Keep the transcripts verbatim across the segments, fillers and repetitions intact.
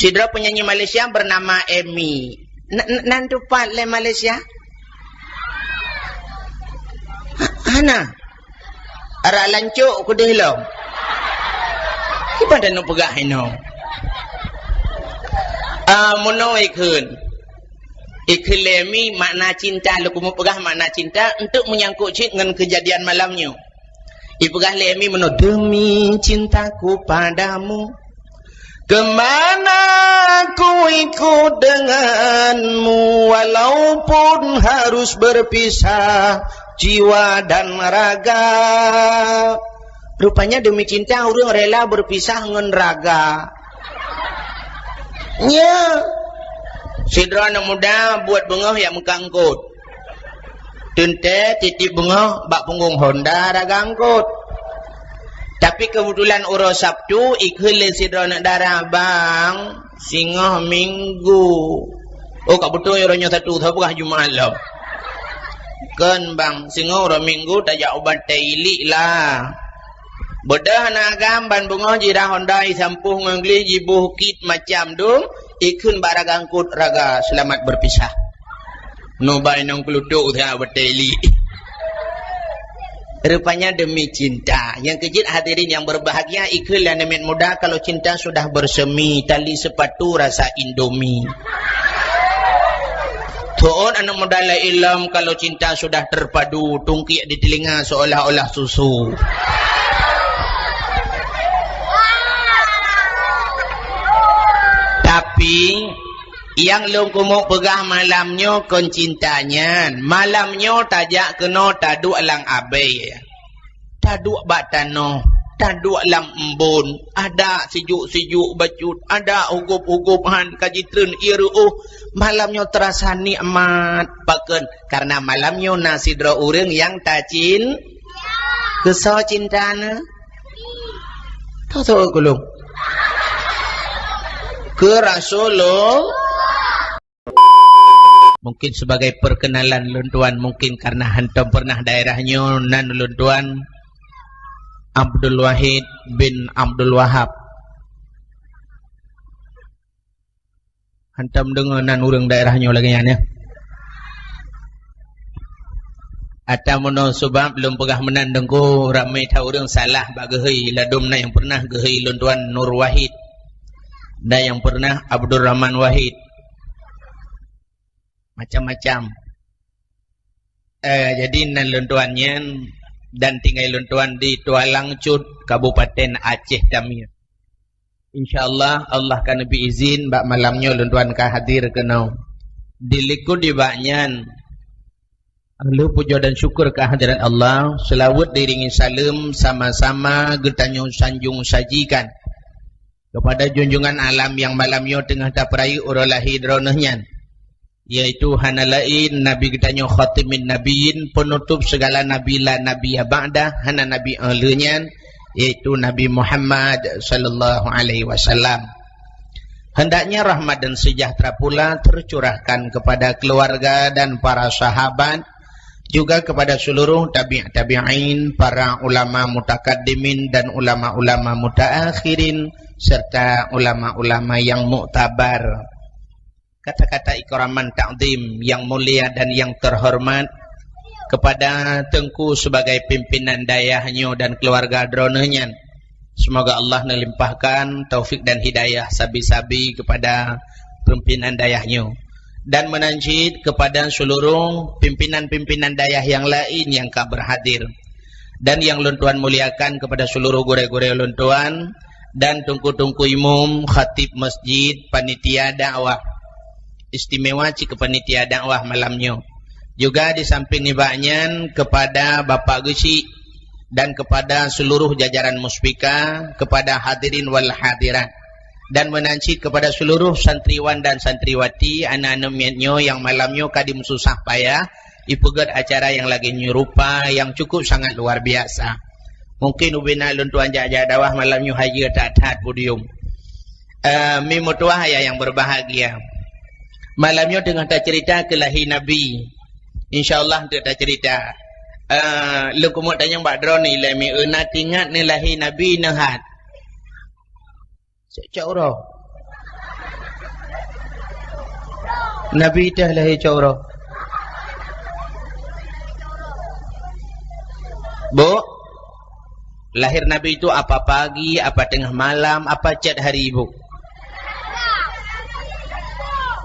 Sidroe penyanyi Malaysia bernama Emi. N-, n-, nan tupat lé Malaysia? Ha-, hana. Arak lancok keudeh lom. Kiban dan peugah inoe. Ah, meunoe ikheun. Ikheun lé Emi makna cinta, leuku meupeugah makna cinta untuk menyangkut cit ngon kejadian malam nyoe. Ipeugah lé Emi meunoe, "Demi cintaku padamu, kemana ku ikut denganmu, walaupun harus berpisah jiwa dan raga." Rupanya demi cinta ureuëng rela berpisah ngon raga. Nya. Sidroe aneuk muda buet beungoh jak meuangkot. Teuntée titip beungoh bak punggong honda raga angkot. Tapi keubeutulan uroe Sabtu ikheun lé sidroe aneuk dara, "Bang, singoh Minggu." "Oh, ka beutôi uroe nyoe Sabtu, sapeue Jumat lom?" "Kon, Bang, singoh uroe Minggu tajak u Batée Iliek lah." Beudôh aneuk agam ban beungoh jirah honda, jisampôh ngon gleh, jiboh kit macam dum, ikheun bak raga angkot, "Raga, selamat berpisah." Noba inong keulutuk that Batée Iliek. Rupanya demi cinta. Nyang keujeuet hadirin yang berbahagia, ikheun lé aneuk miet muda, kalau cinta sudah bersemi, tali sepatu rasa Indomie. Tu'on aneuk muda lé ilom, kalau cinta sudah terpadu, tungkiek di telinga seolah-olah susu. Tapi, nyang lôn keumeung peugah malam nyoe kon cinta nyan. Malam nyoe tajak keunoe taduek lam abée. Taduek bak tanoh, taduek lam embôn, adak sijuek-sijuek bacut, adak hugop-hugop han ka jitreun ié reuôh. Malam nyoe teurasa nikmat. Pakon? Karena malam nyoe na sidroe ureuëng nyang tacin-, keusoe cinta na. Tahu-tahu kulung. Keu Rasulullah. Mungkin sebagai perkenalan lôn tuan, mungkin karena hantom pernah daerah nyoe, nan lôn tuan Abdul Wahid bin Abdul Wahab. Hantom deungoe nan ureuëng daerah nyoe lagée nyan, ya. Ata meunoe sabab lôn peugah meunan deungku, ramé that ureuëng salah bak geuhôi, ladôm na nyang pernah geuhôi lôn tuan Nur Wahid, na nyang pernah Abdurrahman Wahid. Macam-macam. Eh, jadi nan lôn tuan nyan dan tinggai lôn tuan di Tualang Cut, Kabupaten Aceh Tamie. Insya Allah, Allah ka neubri izin bak malam nyoe lôn tuan ka hadir keunoe. Dilikot dibak nyan, lôn pujoe dan syukur keuhadirat Allah, seulaweuet diiringi saleuem sama-sama geutanyoe sanjong sajikan kepada junjungan alam nyang malam nyoe teungoh tapeurayeuk uroe lahé droeneuh nyan, yaitu hana laén Nabi geutanyoe Khatimin Nabiyyin, peunutôb sigala nabi la nabiyya ba'dah, hana nabi 'oh lheueh nyan, yaitu Nabi Muhammad sallallahu alaihi wasallam. Hendaknya rahmat dan sejahtera pula tercurahkan kepada keluarga dan para sahabat, juga kepada seluruh tabi' tabi'in, para ulama mutakaddimin dan ulama-ulama mutaakhirin, serta ulama-ulama yang muktabar. Kata-kata ikraman takzim yang mulia dan yang terhormat kepada Teungku sebagai pimpinan dayah nyoe dan keluarga droeneuh nyan. Semoga Allah neulimpahkan taufik dan hidayah sabe-sabe kepada pimpinan dayah nyoe, dan meunan cit kepada seluruh pimpinan-pimpinan dayah nyang laén nyang ka berhadir, dan nyang lôn tuan muliakan kepada seluruh gurée-gurée lôn tuan dan teungku-teungku imum, khatib masjid, panitia dakwah. Istimewa cit keu panitia dakwah malam nyoe. Juga di samping nibak nyan kepada Bapak Geuchik dan kepada seluruh jajaran Muspika, kepada hadirin wal hadirat, dan meunan cit kepada seluruh santriwan dan santriwati aneuk-aneuk miet nyoe nyang malam nyoe ka dimeususah payah ipeugét acara nyang lagée nyoe rupa nyang cukup sangat luar biasa. Mungkin ubena lôn tuan jak-jak dakwah malam nyoe hayeue that-that podium. Eh, mi meutuwah ayah nyang berbahagia. Malam nyoe teungoh taceurita keu lahé Nabi. Insya Allah teuk taceurita. Eh, lôn keumeung tanyong bak droeneuh ilée mi, na teuingat neuh lahé Nabi neuh that? Cok-cok uroe. Nabi teuh lahé cot uroe. Bu, lahir Nabi itu apa pagi, apa tengah malam, apa cot hari, Bu?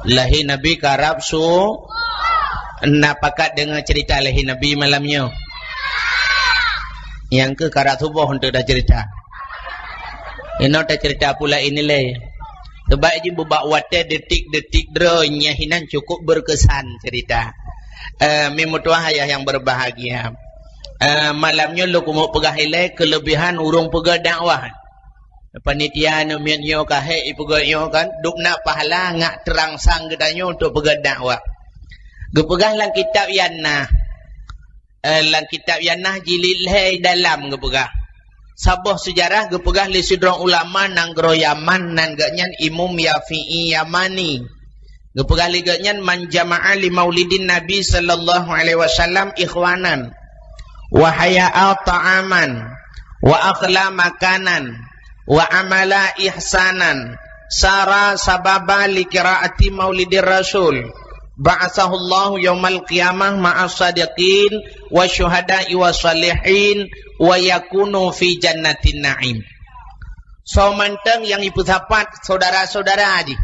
Lahé Nabi karab su-, na pakat deungoe cerita lahé Nabi malam nyoe. Nyang keuh karab suboh untuk dah cerita. Inoe tacerita pula ini lé. Sebab jih bubak watée detik-detik droe nyan hinan cukup berkesan cerita. Eh, mi meutuah ayah yang berbahagia. Eh, malam nyoe lôn keumeung peugah ilée kelebihan ureuëng peugah dakwah. Panitia neumiet nyoe ka hék ipeugah nyoe kan, dub na pahala ngat terangsang geutanyoe untuk peugah dakwah. Geupeugah lam kitab Yanah. Eh, lam kitab Yanah jilid lhée dalam geupeugah. Saboh seujarah geupeugah lé sidroe ulama nanggroe Yaman nan geuhnyan Imam Yafi'i Yamani. Geupeugah lé geuhnyan, "Man jama'a li maulidin Nabi sallallahu alaihi wasallam ikhwanan, wa haya'a ta'aman, wa akhla makanan, wa amala ihsanan, sara sababa li qiraati maulidir rasul, ba'atsahullahu yaumal qiyamah ma'as sadiqin wa syuhada'i wa salihin, wa yakunu fi jannatin na'im." Soe mantong nyang ipeusapat syedara-syedara jih.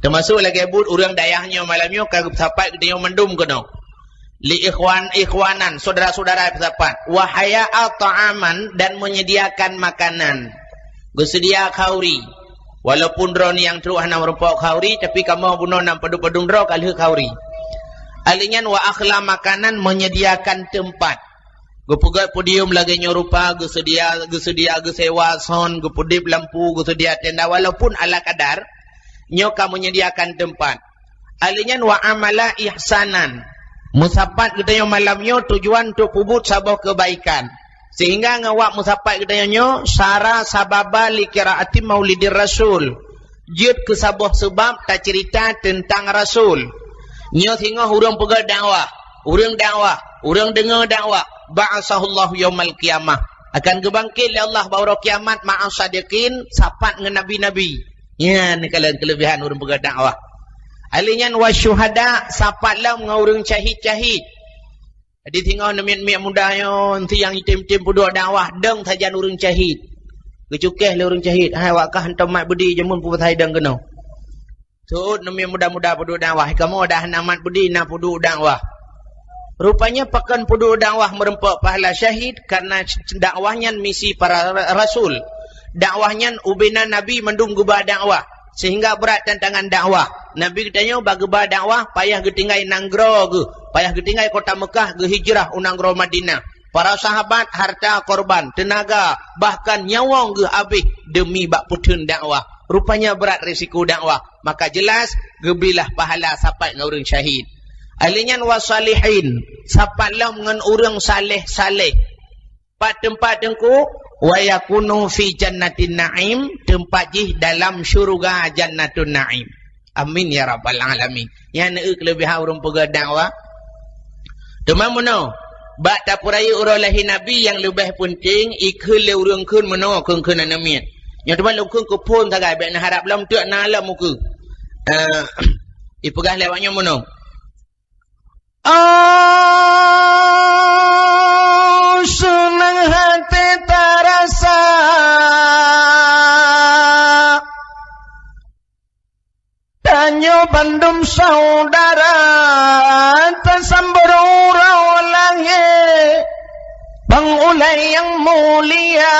Teumasok lagée buet ureuëng dayah nyoe malam nyoe ka geupeusapat geutanyoe mandum keunoe. Li ikhwan, ikhwanan, syedara-syedara ipeusapat. Wa haya'a ta'aman, dan menyediakan makanan. Geuseudia khauri. Walaupun droeneuh nyang trok hana meurumpok khauri, tapi kamoe bunoe nyang padum-padum droe ka lheueh khauri. Ahli nyan wa akhla makanan, menyediakan tempat. Geupeugét podium lagée nyoe rupa, geuseudia, geuseudia geusewa sound, geupeudeb lampu, geuseudia tenda, walaupun ala kadar, nyoe ka menyediakan tempat. Ahli nyan wa amala ihsanan. Meusapat geutanyoe malam nyoe tujuan untuk peubuet saboh keubaikan. Sehingga ngon wak meusapat geutanyoe nyoe, sara sababa li qiraati maulidir rasul. Jeuet keu saboh seubab taceurita teuntang Rasul. Nyoe singoh ureuëng peugét dakwah, ureuëng dakwah, ureuëng deungoe dakwah, ba'atsahullahu yaumal qiyamah. Akan geubangkét lé Allah bak uroe kiamat ma'as sadiqin, sapat ngon nabi-nabi. Nyan keuleubeh-, keuleubehan ureuëng peugét dakwah. Ahli nyan wasyuhada, sapat lom ngon ureuëng syahid-syahid. Jadi singoh neumiet-miet muda nyoe, enti nyang item-item peuduek dakwah, dong sajan ureuëng syahid. Geucukéh lé ureuëng syahid, "Hai, wak kah hantom mat beudé jameun peue pasai dong keunoe?" Seuôt neumiet muda-muda peuduek dakwah, "Kamoe dah hana mat beudé na peuduek dakwah." Rupanya pakon peuduek dakwah meurumpok pahala syahid, karena dakwah nyan misi para ra-, rasul. Dakwah nyan ubena nabi mandum geuba dakwah. Sehingga brat tantangan dakwah. Nabi geutanyoe bak geuba dakwah payah geutinggai nanggroe geuh, payah geutinggai kota Meukah geuhijrah u nanggroe Madinah. Para sahabat harta korban, teunaga, bahkan nyawöng geuh abéh deumi bak peutheun dakwah. Rupanya brat risiko dakwah, maka jelas geuberilah pahala sapat ngon ureuëng syahid. Ahli nyan wasalihin, sapat lom ngon ureuëng saleh-saleh. Pat teumpat teungku, wa yakunu fi jannatin na'im, teumpat jih dalam syuruga jannatun na'im. Amin ya rabbal alamin. Nyan eu keuleubehan ureuëng peugét dakwah. Teuma meunoe, bak tapeurayeuk uroe lahé Nabi nyang leubeh peunteng, ikheun lé ureuëng kheun meunoe kheun-kheun aneuk miet. Nyoe teuma lôn kheun keu phon sagai, bék na harab lom teuk na lom ukeue. Eh, ipeugah lé awak nyoe meunoe. Oh, seunang haté tarasa, tanyoe bandum saudara tasambot uroe lahé bang ulée nyang mulia.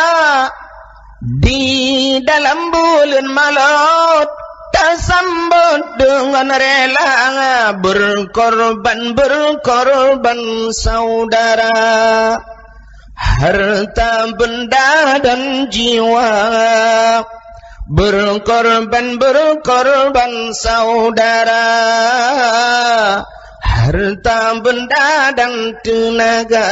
Di dalam buleuen malot, tasambot deungon rela, berkorban, berkorban saudara. Harta benda dan jiwa, berkorban, berkorban saudara. Harta benda dan tenaga.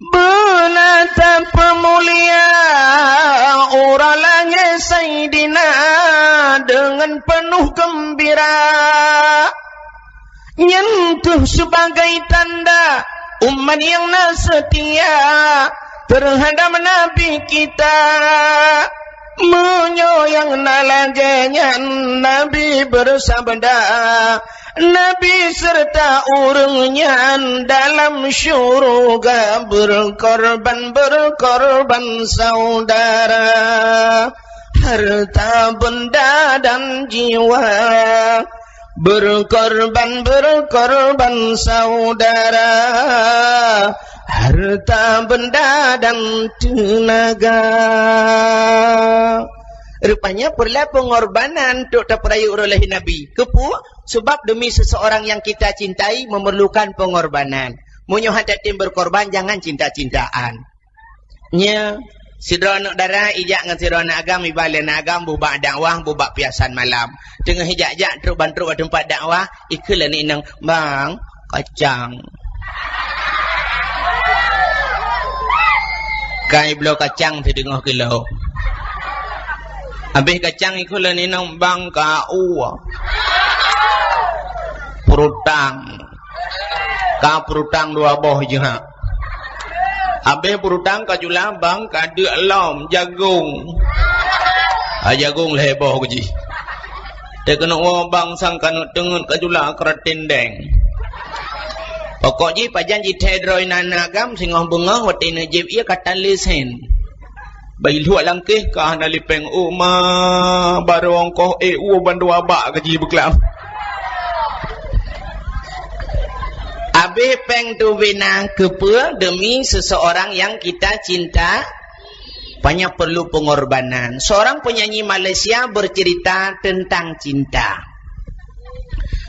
Beuna tapeumulia uroe lahé Saidina deungon peunoh geumbira. Nyan kheueh sibagai tanda umat nyang na seutia teuhadab Nabi kita. Meunyoe nyang na lagée nyan, Nabi beusabda, Nabi seureuta ureuëng nyan dalam syeuruga, beureukorban, beureukorban saudara, harta benda dan jiwa, beureukorban, beureukorban saudara, harta benda dan teunaga. Rupanya peureulée peungorbanan untuk tapeurayeuk uroe lahé Nabi. Keupeue? Sebab demi seseorang yang kita cintai memerlukan pengorbanan. Meunyoe hana tem beureukorban, jangan cinta-cintaan. Nyoe, sidroe aneuk dara ijak ngon sidroe aneuk agam, iba lé aneuk agam bubak dakwah, bubak piasan malam. Teungoh ijak-jak trok ban trok bak teumpat dakwah, ikheun lé aneuk inong, "Bang, kacang." Ka ibloe kacang sideungoh kilo. Habéh kacang ikheun lé aneuk inong, "Bang, ka u." Peurutang. Ka peurutang dua boh jih ha. Habéh peurutang ka jula, "Bang, ka deuk lom jagong." Ha, jagong lhée boh jih. Teuh keuneuk woe bang sang ka neuk teungeut ka jula keuratendeng. Pokok jih pajan jithée droe aneuk agam singoh beungoh watée neujieb ié ka tan lé sen. Bai luek langkéh ka hana lipeng, "Oh ma, barô ongkoh ék woe bandua bak keu jih beuklam." Habéh péng tubena keupeue demi seseorang yang kita cinta, banyak perlu pengorbanan. Seorang penyanyi Malaysia bercerita tentang cinta.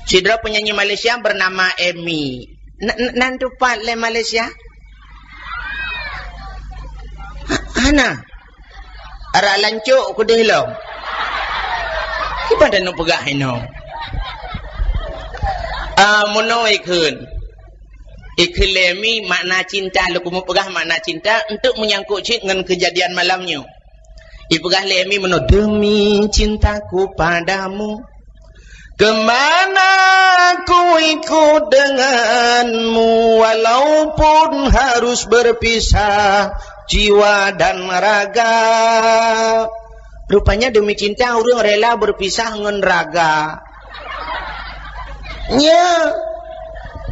Sidroe penyanyi Malaysia bernama Emi. N-, n-, nan tupat lé Malaysia? Ha-, hana. Arak lancok keudeh lom. Kiban taneuk peugah inoe. Ah, meunoe ikheun. Ikheun lé Emi makna cinta, leuku meupeugah makna cinta untuk menyangkut cit ngon kejadian malam nyoe. Ipeugah lé Emi meunoe, "Demi cintaku padamu, kemana ku ikut denganmu, walaupun harus berpisah jiwa dan raga." Rupanya demi cinta ureuëng rela berpisah ngon raga. Nya.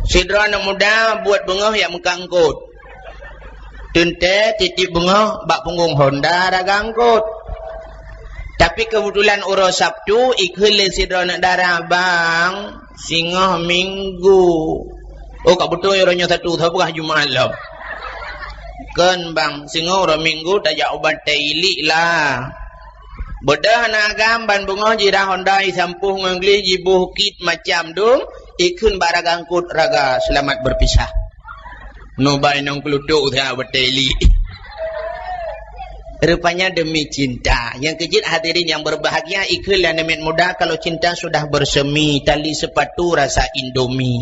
Sidroe aneuk muda buet beungoh jak meukat eungkôt. Teuntée tieb-tieb beungoh bak punggong honda raga eungkôt. Tapi keubeutulan uroe Sabtu ikheun lé sidroe aneuk dara, "Bang, singoh Minggu." "Oh, ka beutôi uroe nyoe Sabtu, sapeue ka Jumat lom." "Kon bang, singoh uroe Minggu tajak u Batée Iliek lah." Beudôh aneuk agam ban beungoh jirah honda jisampôh ngon gleh jiboh kit macam dum, ikheun bak raga eungkôt, "Raga, selamat berpisah." Nubai nong keulutuk that Batée Iliek. Rupanya demi cinta. Nyang keujeuet hadirin yang berbahagia, ikheun lé aneuk miet muda kalau cinta sudah bersemi, tali sepatu rasa Indomie.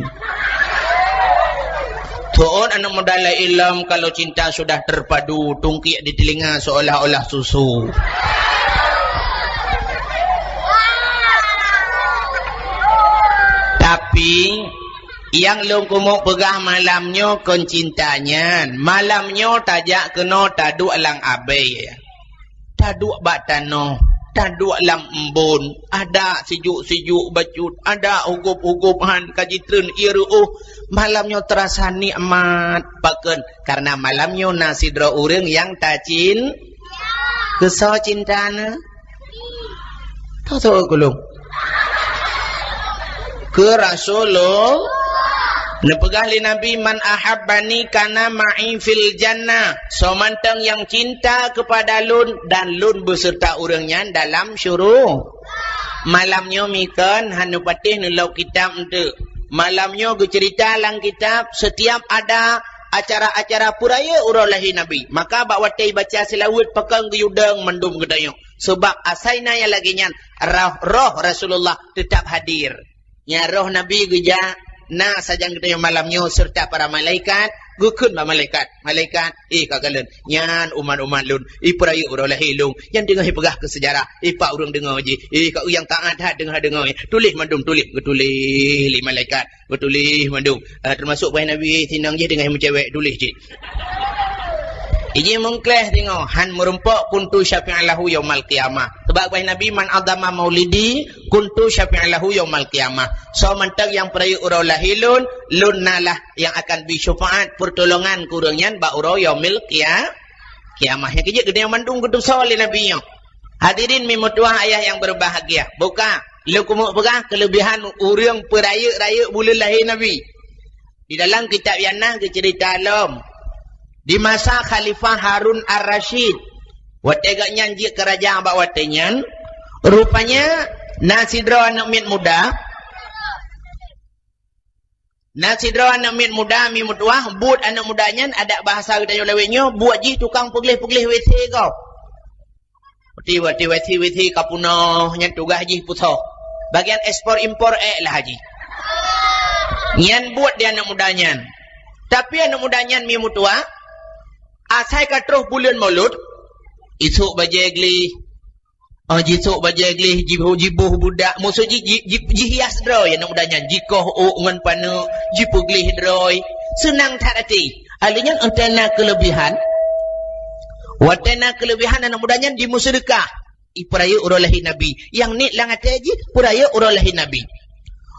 Tu'on aneuk muda laén lom kalau cinta sudah terpadu, tungkiek di telinga seolah-olah susu. Tapi, nyang lôn keumeung peugah malam nyoe kon cinta nyan. Malam nyoe tajak keunoe taduek lam abée. Taduek bak tanoh, taduek lam embôn, adak sijuek-sijuek bacut, adak hugôb-hugôb han ka jitreun ié reuôh. Malam nyoe teurasa nikmat. Pakon? Karena malam nyoe na sidroe ureuëng nyang tacin-, keusoe cinta na. Toh, toh, kulung. Keu Rasulullah. Neupeugah lé Nabi, "Man ahabbani kana ma'i fil jannah." Soe mantong nyang cinta keupada lôn dan lôn beuseureuta ureuëng nyan dalam syuru-, malam nyoe mikon hana patéh neulok kitab eunteuk. Malam nyoe geuceurita lam kitab, setiap ada acara-acara peurayeuk uroe lahé Nabi. Maka bak watée baca seulaweuet pakon geuyue dong mandum geutanyoe. Sebab asai na nyang lagée nyan, roh, roh Rasulullah teutap hadir. Nyan roh Nabi geujak na sajan geutanyoe malam nyoe seureuta para malaikat, geukheun bak malaikat, "Malaikat, éh ka kalon, nyan umat-umat lôn, ipeurayeuk uroe lahé lôn, nyan teungoh ipeugah keu seujarah, ipak ureuëng deungoe jih, éh ka nyang taát that deungoe-deungoe, tuléh mandum tuléh," geutuléh lé malaikat. Geutuléh mandum. Ah, teumasok paih Nabi, sinong jih teungoh meucewek, tuléh cit. Iji mungkleh singoh, han meurumpok kuntu syafi'an lahu yaumal qiyamah. Sabab geupeugah Nabi, "Man azama maulidi kuntu syafi'an lahu yaumal qiyamah." Soe mantong nyang peurayeuk uroe lahé lôn, lôn na lah nyang akan bri syeufaat, peurtolongan keu ureuëng nyan bak uroe yaumil qia-, qiyamah. Nyang keujeuet geutanyoe mandum geutusoe lé Nabi nyoe. Hadirin mi meutuwah ayah nyang berbahagia. Buka, lôn keumeung peugah keuleubihan ureuëng peurayeuk-rayeuk buleuen lahé Nabi. Di dalam kitab Yana geuceurita lom, di masa Khalifah Harun Ar-Rasyid, watée gobnyan jeuet keu raja bak watée nyan, rupanya na sidroe aneuëk miet muda, na sidroe aneuëk miet muda mi meutuwah, buet aneuëk muda nyan adak bahasa geutanyoe lawét nyoe, buet jih tukang peugleh-peugleh W C gob. Watée, watée, watée, watée ka peunoh nyan tugaih jih pusoe. Bagian ekspor impor ék lah jih. Nyan buet di aneuëk muda nyan. Tapi aneuëk muda nyan mi meutuwah, asai ka troh buleuen Maulud, isôk bajée gleh, oh, jisôk bajée gleh, jiboh, jiboh budak, maksud jih, ji-, ji-, jihias droe aneuëk muda nyan, jikoh ôk ngon paneuk, jipeugleh droe, seunang that até. Ahli nyan watée na keuleubihan, watée na keuleubihan aneuëk muda nyan jimeuseudeukah. Ipeurayeuk uroe lahé Nabi. Nyang niet lam até jih, peurayeuk uroe lahé Nabi.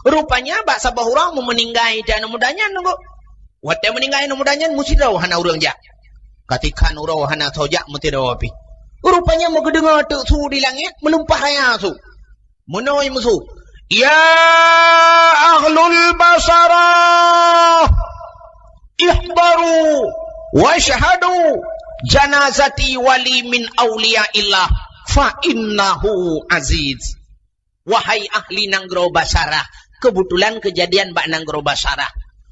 Rupanya bak saboh uroe meumeuninggai di aneuëk muda nyan nunggu. Watée meuninggai aneuëk muda nyan, meusidroe hana ureuëng jak. Katikhan uroe hana soe jak meusidroe pih. Rupanya meugeudeungoe teuk su di langét, meulumpah raya su. Meunoe meusu, "Ya ahlul Basarah, ihdaru wasyhadu, janazati wali min auliyaillah, fa innahu aziz." Wahai ahli nanggroe Basarah, keubeutulan keujadian bak nanggroe Basarah.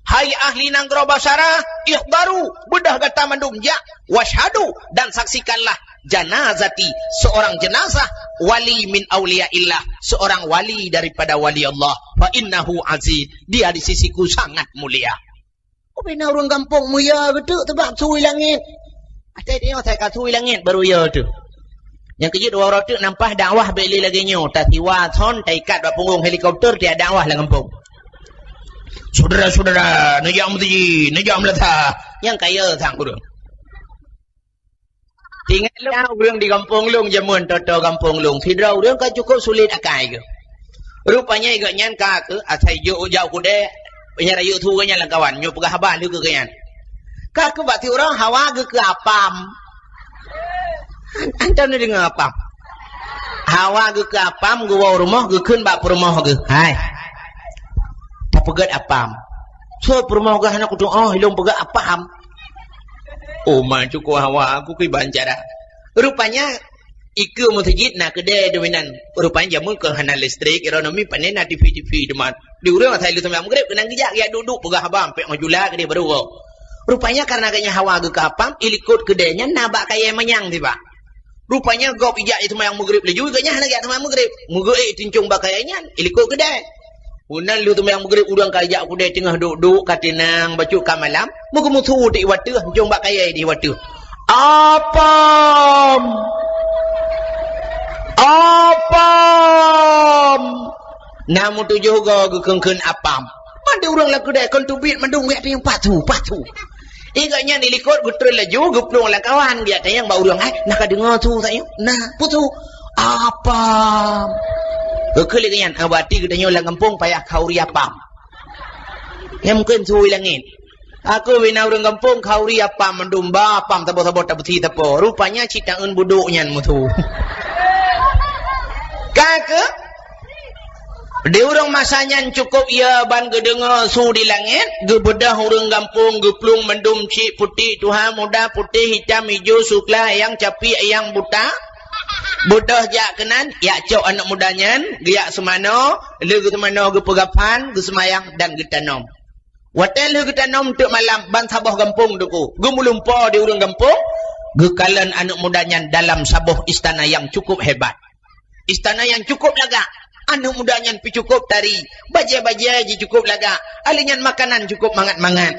Hai ahli nanggroe Basarah, ihdaru, beudôh gata mandum jak, wasyhadu, dan saksikanlah, janazati, seorang jenazah, wali min auliyaillah, seorang wali daripada wali Allah, fa innahu aziz, dia di sisiku sangat mulia. Ubena ureuëng gampông meuyo geuteuk teubak su di langét. Até tanyoe asai ka su di langét baru yo teuk. Nyang keujeuet dua uroe teuk nampah dakwah bék lé lagée nyoe, tasiwa thon taikat bak punggong helikopter tiak dakwah lam gampông. Syedara-syedara, neujak meuseujid, neujak meulasa, nyang kaya sang ureuëng. Ingat lôn, ureuëng di gampông lôn jameun, toto gampông lôn, sidroe ureuëng ka cukup sulet akai geuh. Rupanya gobnyan ka keuh asai jok jak u keudè, nyan rayeuk su gobnyan lam kawan, nyoe peugah haba lheueh keu gobnyan. Ka keuh bak siuroe hawa geuh keu apam. An-, antom neudeungoe apam. Hawa geuh keu apam, geuwoe rumoh, geukheun bak peurumoh geuh. Hai. Tapeugét apam. Soe peurumoh geuh hana kutu'oh, ilôn peugét apam. Oh, ma cukup hawa, aku kiban cara. Rupanya, ikeue meuseujid na keudè dominan. Rupanya jameun keu hana listrik, ironomi pané na T V-T V teuma. Di ureuëng asai lheueh seumayang Maghrib, keunan geujak, geujak duek-duek, peugah haba, ampék ngon jula keudeh baru woe. Rupanya karena gobnyan hawa geuh keu apam, ilikot keudè nyan na bak kayèe manyang sibak. Rupanya gob ijak jiseumayang Maghrib laju, gobnyan hana geujak seumayang Maghrib. Meugeuék teuncong bak kayèe nyan, ilikot keudè. Meunan lheueh seumayang Maghrib, ureuëng ka ijak keudè teungoh duek-duek ka teunang, bacut ka malam, meugeumeusu di watèe, teuncong bak kayèe di watèe. Apam! Apam! Na meutujoh goe geukheun-kheun apam. Mandum ureuëng lam keudè kon teubiet mandum geujak tanyong, "Pat su, pat su?" Ingat nyan ilikot geutreun laju geuplueng lam kawan geujak tanyong bak ureuëng, "Hai, na ka deungoe su tanyoe?" "Na, peue su?" "Apam." Geukheun lé geuh nyan, "Ah, berarti geutanyoe lam gampông payah khauri apam." Nyan mungken su di langét. Aku bina ureuëng gampông khauri apam mandum ba apam saboh-saboh tabeusi sapo. Rupanya cit taeun budok nyan meusu. Ka keuh? Di ureuëng masa nyan cukup ya ban geudeungoe su di langét, geubeudôh ureuëng gampông, geuplueng mandum cit putéh tuha, muda, putéh, hitam, ijo, sukla, ayang capi, ayang buta. Beudôh jak keunan, jak cok aneuëk muda nyan, geujak seumanoe, lheueh geuseumanoe geupeugah phan, geuseumayang dan geutanom. Watèe lheueh geutanom teuk malam ban saboh gampông teuku, geumulumpo di ureuëng gampông, geukalon aneuëk muda nyan dalam saboh istana nyang cukup hebat. Istana nyang cukup lagak. Aneuëk muda nyan pih cukup tari, bajèe-bajèe jih cukup lagak, ahli nyan makanan cukup mangat-mangat.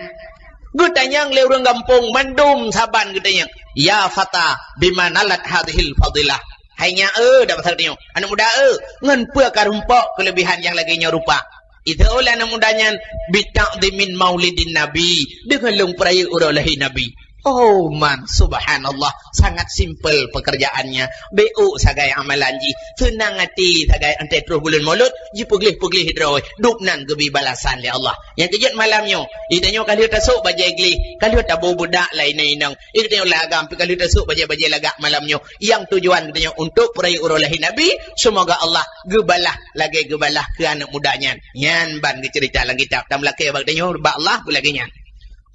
Geutanyong lé ureuëng gampông mandum saban geutanyong, "Ya fata, bima nalat hadhil fadilah?" "Hai nyak, eh," dak pasal tanyong, "aneuëk muda, eh, ngon peue ka rumpok keuleubihan nyang lagèe nyoe rupa?" Itu oleh aneuëk muda nyan, "Bita'dhimin maulidin Nabi," deungon lôn peurayeuk uroe lahé Nabi. Oh man, subhanallah, sangat simpel pekerjaannya. Beu sagai amalan jih, seunang até sagai, 'oh troh buleuen Molot, jipeugleh-peugleh droe, dub nan geubri balasan lé Allah. Nyang keujeuet malam nyoe, geutanyoe ka lheueh tasôk bajèe gleh, ka lheueh taboh beudak lam inong-inong. Geutanyoe lagak, ka lheueh tasôk bajèe-bajèe lagak malam nyoe. Nyang tujuan geutanyoe untuk peurayeuk uroe lahé Nabi, seumoga Allah geubalah lagèe geubalah keu aneuk muda nyan. Nyan ban geuceurita lam kitab. Tameulakèe bak geutanyoe bak Allah beulagèe nyan.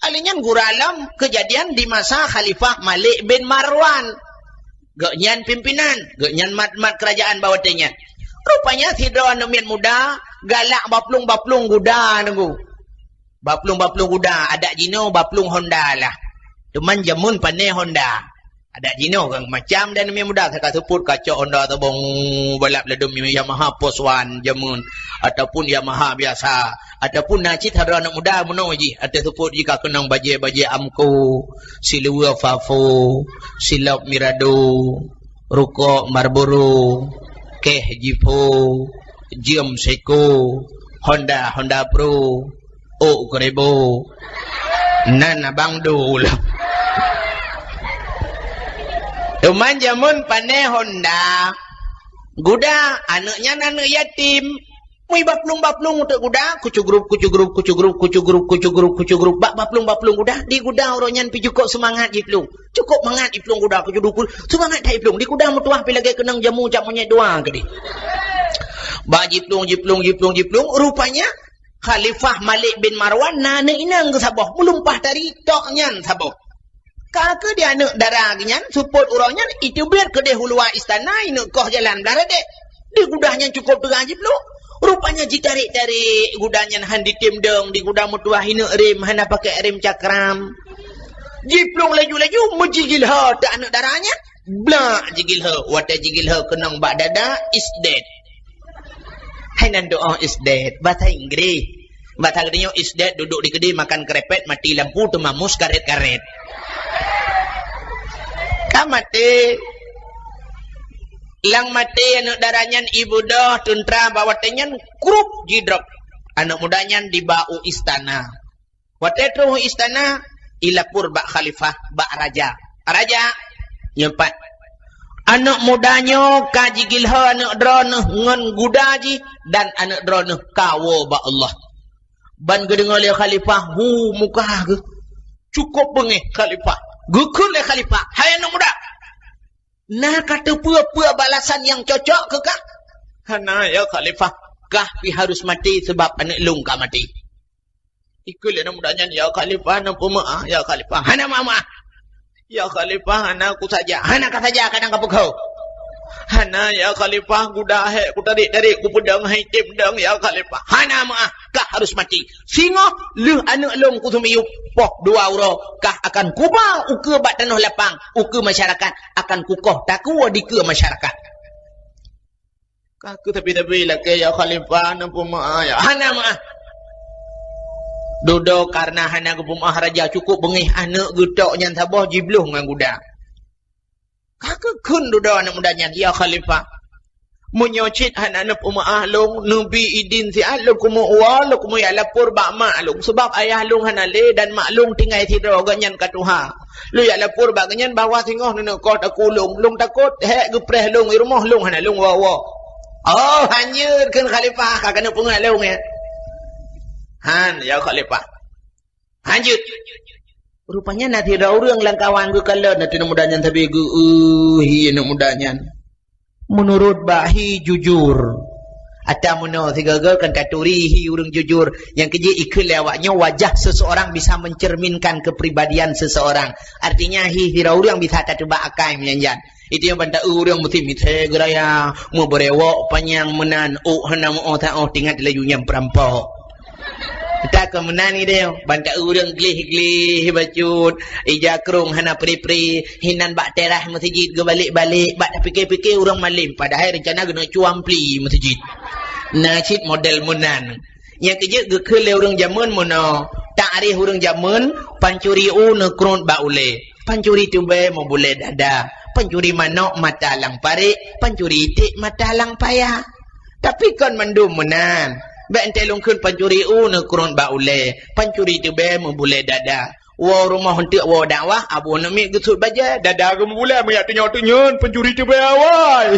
Alèh nyan gura lom keujadian di masa Khalifah Malik bin Marwan. Gobnyan pimpinan, gobnyan mat-mat keurajaan bak watèe nyan. Rupanya sidroe aneuk miet muda galak baplueng-baplueng guda, Teungku. Baplueng-baplueng guda, adak jinoe baplueng Honda lah. Teuma jameun pané Honda. Adak jinoe kan macam dan aneuk miet muda, ka seupôt kacok Honda saboh, balap ladôm Yamaha Force One jameun, ataupun Yamaha biasa, ataupun na cit sidroe aneuk muda meunoe jih, ateueh seupôt jih ka keunong bajèe-bajèe Amco, siluweue Fafo, silop Mirado, rukok Marlboro, kèh Zippo, jeuem Seiko, Honda, Honda Pro, ôk keuribo. Nan abang dum. Teuma jameun pané Honda. Guda, aneuk nyan aneuk yatim. Mui baplueng-baplueng untôk guda, kucugrup, kucugrup, kucugrup, kucugrup, kucugrup, kucugrup. Bak baplueng-baplueng guda, di guda uroe nyan pih cukôp seumangat jiplueng. Cukôp mangat jiplueng guda, kucugrup, seumangat that jiplueng. Di guda meutuah pih lagèe keunong jamu cap monyét dua keudéh. Bak jiplueng, jiplueng, jiplueng, jiplueng, rupanya Khalifah Malik bin Marwan na aneuk inong geuh saboh, meulumpah tari tok nyan saboh. Ka keuh di aneuk dara geuh nyan, seupôt uroe nyan, iteubiet keudéh u luwa istana, ineuk koh jalan blah radek. Di guda nyan cukôp teuga jiplueng. Rupanya jitarek-tarek guda nyan han ditém dong, di guda meutuah ineuk rem, hana pakèk rem cakram. Jiplueng laju-laju, meujigilho teuk aneuk dara nyan. Blak jigilho, watèe jigilho keunong bak dada, is dead. Hai nan doa is dead, bahasa Inggris. Bahasa geutanyoe is dead, duduk di keudè makan krepet, mati lampu, teumamus karet-karet. Ka maté. Lam maté aneuk dara nyan ibu doh teuntra bak watèe nyan krup jidrop. Aneuk muda nyan diba u istana. Watèe troh u istana, ilapor bak khalifah, bak raja. Raja, nyoe pat. Aneuk muda nyoe ka jigilho aneuk droeneuh ngon guda jih dan aneuk droeneuh ka woe bak Allah. Ban geudeungoe lé khalifah, hu muka geuh. Cukôp beungéh khalifah. Geukheun lé khalifah, "Hai aneuk muda, na kateupeue-peue balasan nyang cocok keu kah?" "Hana, ya khalifah. Kah pih harus maté sabab aneuk lôn ka maté." Ikheun lé aneuk muda nyan, "Ya khalifah, na peumeu'ah, ya khalifah." "Hana meu'ah-meu'ah." "Ya khalifah, hana kusaja." "Hana kasaja, kadang kapeugah." "Hana, ya khalifah, guda hék kutarek-tarek, kupeudong hai tém dong, ya khalifah." "Hana meu'ah, kah harus maté. Singoh lheueh aneuk lôn kuseumiyueb poh dua uroe, kah akan kuba ukeue bak tanoh lapang, ukeue masyarakat, akan kukoh takue dikeue masyarakat." Ka keuh tapi-tapi lakèe, "Ya khalifah, na peumeu'ah, ya." "Hana meu'ah." Dudoe kareuna hana geupeumeu'ah raja, cukôp beungéh aneuk geutok nyan saboh jibloh ngon guda. Ka keuh kheun dudoe aneuk muda nyan, "Ya khalifah, meunyoe cit hana neupeumeu'ah lôn, neubi idin siat lôn keumeue uwoe, lôn keumeue jak lapor bak mak lôn, sabab ayah lôn hana lé dan mak lôn tinggai sidroe, gobnyan ka tuha. Lôn jak lapor bak gobnyan bahwa singoh neuneuk koh takue lôn. Lôn takot hék geupreh lôn, di rumoh lôn hana lôn woe-woe." "Oh, hanjeuet," kheun khalifah, "ka keuneuk peungeut lôn, ya." "Han, ya khalifah. Hanjeuet." Rupanya na sidroe ureueng lam kawan geukalon, na aneuk muda nyan sabe geu-, "Eh, hi aneuk muda nyan. Meunurot bak hi jujur. Ata meunoe sigoe-goe kan taturi hi ureueng jujur." Nyang keujeuet ikheun lé awak nyoe, wajah seseorang bisa mencerminkan kepribadian seseorang. Artinya, hi sidroe ureueng bisa tateuba akai meunyan jan. Itu nyang ban ta-eu ureueng meusti misé geuraya, meubeurewok panyang meunan, ôk hana meu'oh taoh, tingat laju nyang peurampok. Ata keu meunan idéh, ban ta-eu ureueng gleh-gleh bacut, ija krông hana pri-pri, hinan bak teras meuseujid geubalek-balek, bak tapike-pike ureueng malém, padahai reuncana geuneuk cuang pli meuseujid. Na cit model meunan. Nyang keujeuet geukheun lé ureueng jameun meunoe, takrif ureueng jameun, pancuri u neukrot bak ulèe, pancuri teubèe meubulèe dada, pancuri manok mata lam parek, pancuri iték mata lam paya. Tapi kon mandum meunan. Bèk enteuk lôn kheun pancuri u neukrot bak ulèe, pancuri teubèe meubulèe dada, Woe rumoh eunteuk woe dakwah, abu aneuk miet geusut bajée, dada geumeubulai meujak tunyok-tunyok, pencuri teubai awai.